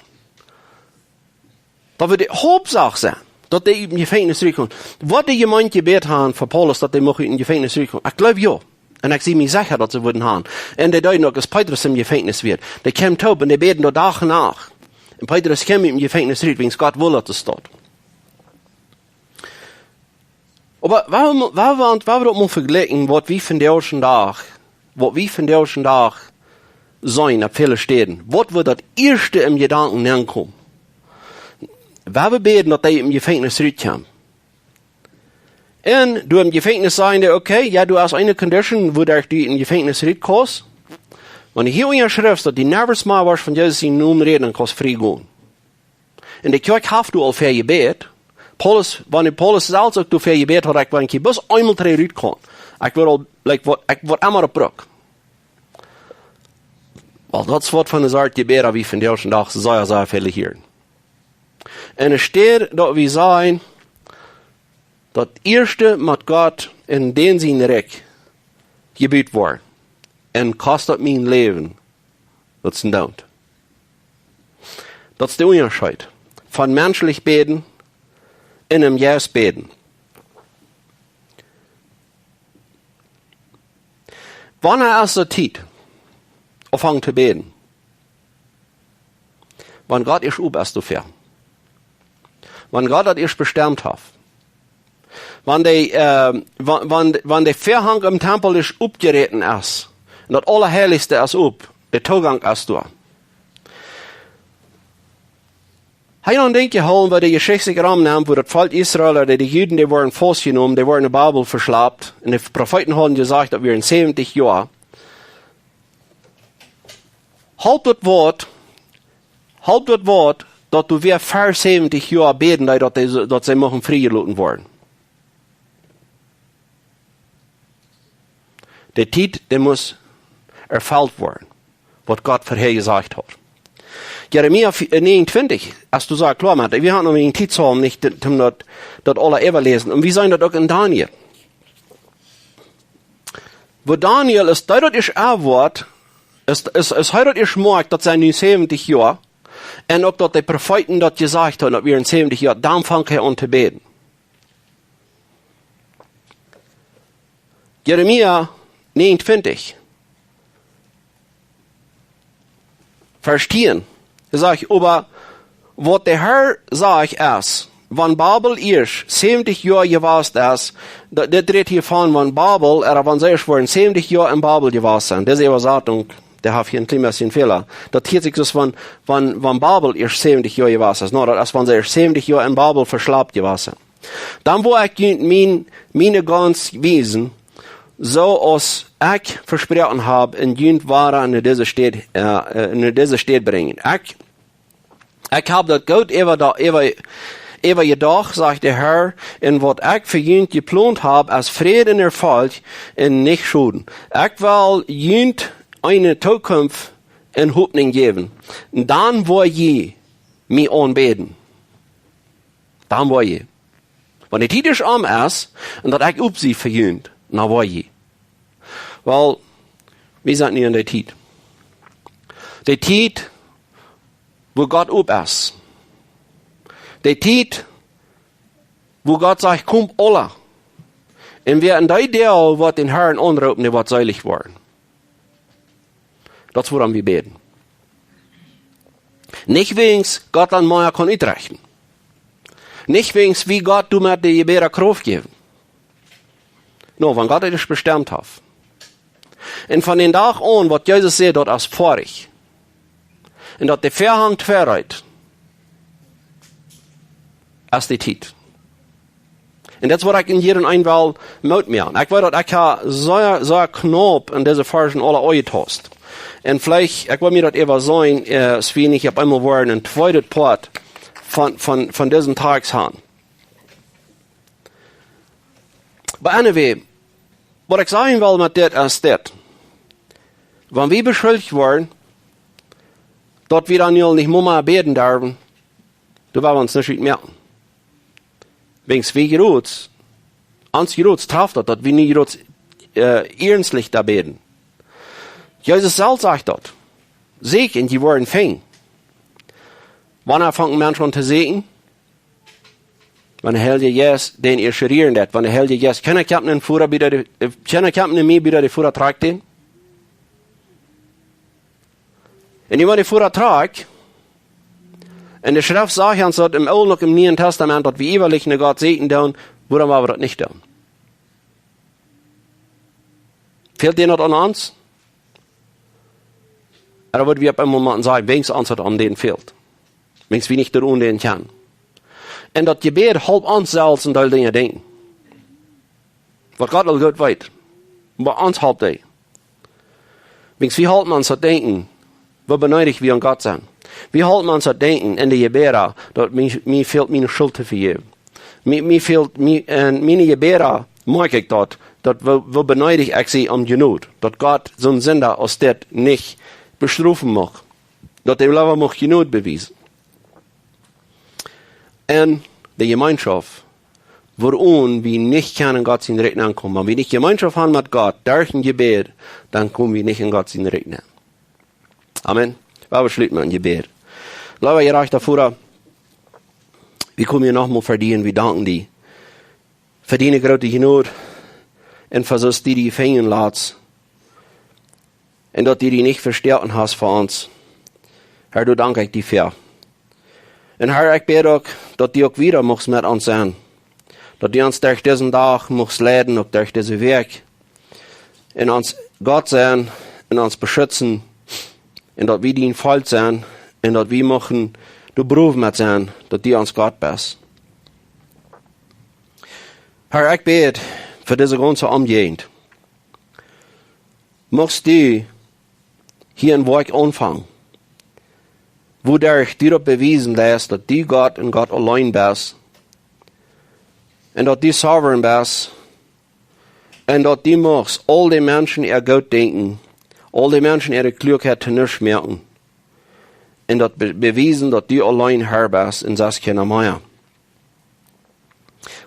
Daut wudd de Hauptsach sennen, daut dee ut dän Jefenkjnis rut kaun. Waut de Jemeent jebät haud fa Paulus, daut dee mucht ut dän Jefenkjnis rut kaun. Ekj jleew jo. Un ekj sie mie secha, daut see wudden han. Un dee deeden uk, aus Petrus em Jefenkjnis wia. Dee kjeemen toop un dee bäden doa Dach un Nacht. Un Petrus kjeem ut dän Jefenkjnis rut, wiels Gott wull, daut et steit. Oba wan wie, wan wie, wan wie daut mol vejlikjen, waut wie vondoag dän Dach, waut wie vondoag dän Dach seenen opp väle Städen, waut woat daut ieeschte em Jedanken nenkomen? Wan wie bäden, daut dee ut dän Jefenkjnis rutkjemt. Un dee em Jefenkjnis sajen, okay, jo, du hast eene Condition, wuaderch du ut dän Jefenkjnis rutkaust. Wan du hia unjaschriftst, daut du never mea woascht von Jesus sienen Nomen räden, dan kaust frie gonen. Un de Kjoakj haft doa aul väl jebät. Paulus, wan Paulus selfst uk doa väl jebät haud, ekj wudd hia bloos eemol trigj rutkomen. Ekj wudd aul, like, waut, ekj wudd emma opp Bruck. Wiels daut es waut fa eene Sort Jebäd, waut wie vondoag dän Dach sea, sea väl hieren. Un enne Städ daut wie sajen, daut ieeschte mott Gott un dän sien Rikj jebut woaren. Un kost daut mien Läwen, daut es een Doont. Daut es de Unjascheet von menschlich bäden un em Jeist bäden. Wanea es de Tiet, aunfangen to bäden? Wan Gott ieescht opp es doafäa. Wan Gott daut ieescht bestemt haft. Wan de, äh, wan, wan, wan de Vähank em Tempel ieescht oppjeräten es. Un daut Aulaheilichste es opp. De Toogank es doa. Hab jie noch denkjen jehoolen, woo de Jeschicht sikj romnemt, woo daut Volkj Israel, ooda de Juden, dee worden faustjenomen, dee worden no Babel veschlapt. Un de Profeeten hauden jesajcht, daut wieren säwentich Joa. Hoolt daut Wuat, hoolt daut Wuat, daut du wia ver säwentich Joa bäden deist, daut dee, daut see muchten friejeloten woaren. De Tiet, dee must erfelt woaren, waut Gott verhäa jesajcht haud. Jeremia vi-, äh, näajenuntwintich, aus du soo kloa machst, wie haben noch eene Tiet, soo nich, om daut, daut aula äwaläsen. Un wie seenen daut uk en Daniel. Woo Daniel es, dee daut ieescht erwoat, es, es, es hee daut ieescht moakt, daut sent nu säwentich Joa, un uk daut de Profeeten daut jesajcht hauden, daut wieren säwentich Joa, dan fangt hee aun to bäden. Jeremia näajenuntwintich, Varsch tieen, sajcht, oba waut de Herr sajcht es, wan Babel ieescht säwentich Joa jewast es, daut, dit rät hia von, wan Babel, ooda wan see ieescht woaren säwentich Joa en Babel jewast sennen. Dise Äwasatunk, dee haft hia een kjlien bät Fäla. Daut hieet sikj soo aus wan, wan, wan Babel ieescht säwentich Joa jewast es. No, daut es, wan see ieescht säwentich Joa en Babel veschlapt jewast sennen. Dan woa ekj junt mien, miene Gauns wiesen, soo aus ekj vesproaken hab, un junt wada no dise Städ, äh, äh, no dise Städ brinjen. Ekj, Ekj hab daut goot äwa, äwa, äwa jedocht, sajcht de Herr, un waut ekj fa junt jeplont hab, es Fräd un Erfolg un nich Schoden. Ekj well junt eene Tookunft un Hopninj jäwen. Un dan woa jie mie aunbäden. Dan woa jie. Wan de Tiet es om es, un daut ekj opp sie fa junt, dan woa jie. Well, wie sent nu en de Tiet. De Tiet, wua Gott opp es. De Tiet, wua Gott sajcht: "Komt aule." Un wäa en dee Deel woat dän Herrn aunroopen, dee woat seelich woaren. Daut es wuarom wie bäden. Nich wäajens Gott dan mea kaun utrechten. Nich wäajens wie Gott doamet de Jebäda Krauft jäwen. No, wan Gott et bestemmt haft. Un von dän Dach aun, waut Jesus säd, daut es foadich. Un daut de Vähang tweireet, es de Tiet. Un daut es waut ekj en jieda een well Moot moaken. Ekj weet daut ekj ha sea, sea knaup en dise Varschen aule aunjetost. Un veleicht, ekj well mie daut äwa sennen, äh, es wie nich opp eemol woaren een tweedet Poat von, von, von disen Text haben. But anyway, waut ekj sajen well met dit es dit. Wan wie beschuldicht woaren, daut wie dan nu nich mea bäden derwen, dan woa wie ons nich utmoaken. Wäajens wie jrots, ons jrots traft daut, daut wie nich jrots, äh, iernstlich doa bäden. Jesus selfst sajcht daut: "Sieekjt un jie woaren finjen." Wanea fangt een Mensch aun to sieekjen? Wan de Heilje Jeist dän ieescht rieren deit. Wan de Heilje Jeist, kjeena kjemt een Foara bie de, äh, kjeena kjemt no mie bie de Foara trakjt dän. Un nu wan de Foara trakjt, un de Schreft sajcht ons daut em Oolen uk em Nieen Tastament, daut wie eewich no Gott sieekjen doonen, wuarom woa wie daut nich doonen? Fält dän daut aun ons? Ooda woa wie opp eemol motten sajen, wäajens ons daut aun dän fält? Wäajens wie nich doa aun dän kjennen. Un daut Jebäd halpt ons selfst een Deel Dinja denkjen, waut Gott aul goot weet. Oba ons halpt hee. Wäajens wie halpen ons daut denkjen, woo beneedich wie aun Gott sent. Wie halpen ons daut denkjen en de Jebäda, daut mie, mie fält miene Schult to vejäwen. Mie, mie fält, mie, en miene Jebäda moakj ekj daut, daut woo, woo beneedich ekj sie om Jnod. Daut Gott soon Sinda aus dit nich bestrofen mucht. Daut hee leewa mucht Jnod bewiesen. En de Jemeenschoft, wuarom wie nich kjennen en Gott sien Rikj nenkomen. Wan wie nich Jemeenschoft haben met Gott derch een Jebäd, dan komen wie nich en Gott sien Rikj nen. Amen. Lot ons schluten met een Jebäd. Leewa jerajchta Voda, wie komen hia noch mol ver die un wie danken die fa diene groote Jnod un fa soo aus du die finjen latst. Un daut du die nich vestoaken hast fa ons. Herr, doa dank ekj die fa. Un Herr, ekj bäd uk, daut du uk wieda muchst met ons sennen. Daut du ons derch disen Dach muchst leiden, uk derch dise Wäakj. Un ons Gott sennen, un ons beschutzen. Un daut wie dien Volkj sent, un daut wie muchten doa brow met sennen, daut du ons Gott best. Herr, ekj bäd fa dise gaunze Omjäajent. Muchst du hia een Woakj aunfangen, wuaderch du daut bewiesen deist, daut du Gott un Gott auleen best, un daut du sovereign best, un daut du muchst aul de Menschen äa Goot denkjen, aul de Menschen äare Kluakheit to nuscht moaken, un daut be-, bewiesen, daut du auleen Herr best un sest kjeena mea.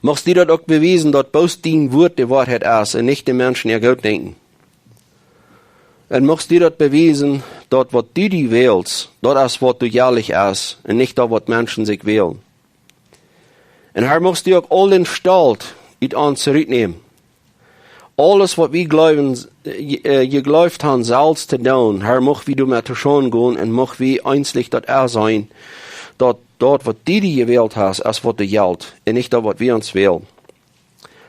Muchst du daut uk bewiesen, daut bloos dien Wuat de Woarheit es un nich de Menschen äa Goot denkjen. Un muchst du daut bewiesen, daut waut du die wälst, daut es waut du jäajlich es un nich daut waut Menschen sikj wälen. Un Herr, muchst du uk aul dän Stolt ut ons rutnämen. Aules waut wie jleewen, äh, je-, äh, jejleeft haben selfst to doonen, Herr, mucht wie doamet to Schonen gonen un mucht wie eensich daut enseenen, daut daut waut du die jewält hast, es waut doa jelt, un nich daut waut wie ons wälen.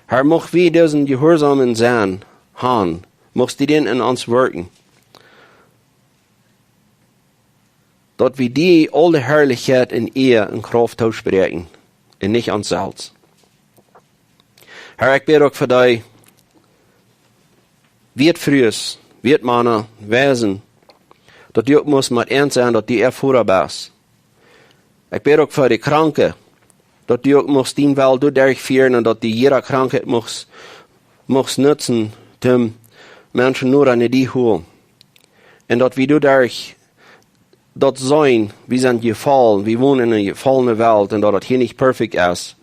Herr, mucht wie disen jehorsamen Senn haben, muchst du dän en ons wirkjen, daut wie die aul de Harlichkjeit un Ea un Krauft toospräakjen un nich ons selfst. Herr, ekj bäd uk fa dee, wieet Frues, wieet Mana, Waisen, daut du uk muchst met an sennen, daut du äa Voda best. Ekj bäd uk fa de Kranke, daut du uk muchst dien Well doaderch fieren un daut du jieda Krankheit muchst, muchst nutzen, om Menschen noda no die holen. Un daut wie doaderch daut seenen, wie sent jefollen, wie wonen en eene jefollene Welt un daut daut hia nich perfekt es.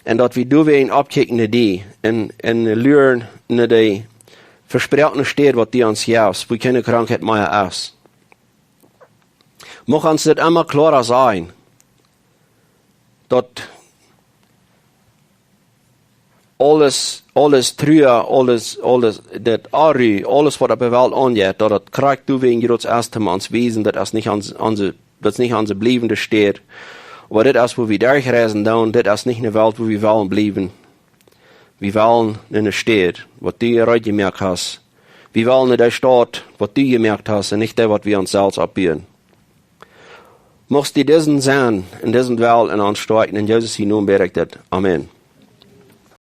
Un daut wie doawäajen oppkjikjen no die un, un luren no de vesproakne Städ, waut du ons jefst, wua kjeene Krankheit mea es. Mucht ons dit emma kloara sennen, daut aules, aules Trua, aules, aules, daut Onru, aules waut opp de Welt aunjeit, daut daut krakjt doawäajen jrods es, om ons wiesen, daut es nich ons, onse, daut es nich onse bliewende Städ. Oba dit es, wua wie derchreisen doonen, dit es nich eene Welt, wua wie wellen bliewen. Wie wellen en eene Städ, waut du reed jemoakt hast. Wie wellen en de Staut, waut du jemoakt hast, un nich dee, waut wie ons selfst oppbuen. Muchst du disen Senn un disen Well en ons stoakjen, en Jesus sien Nomen bäd ekj dit. Amen.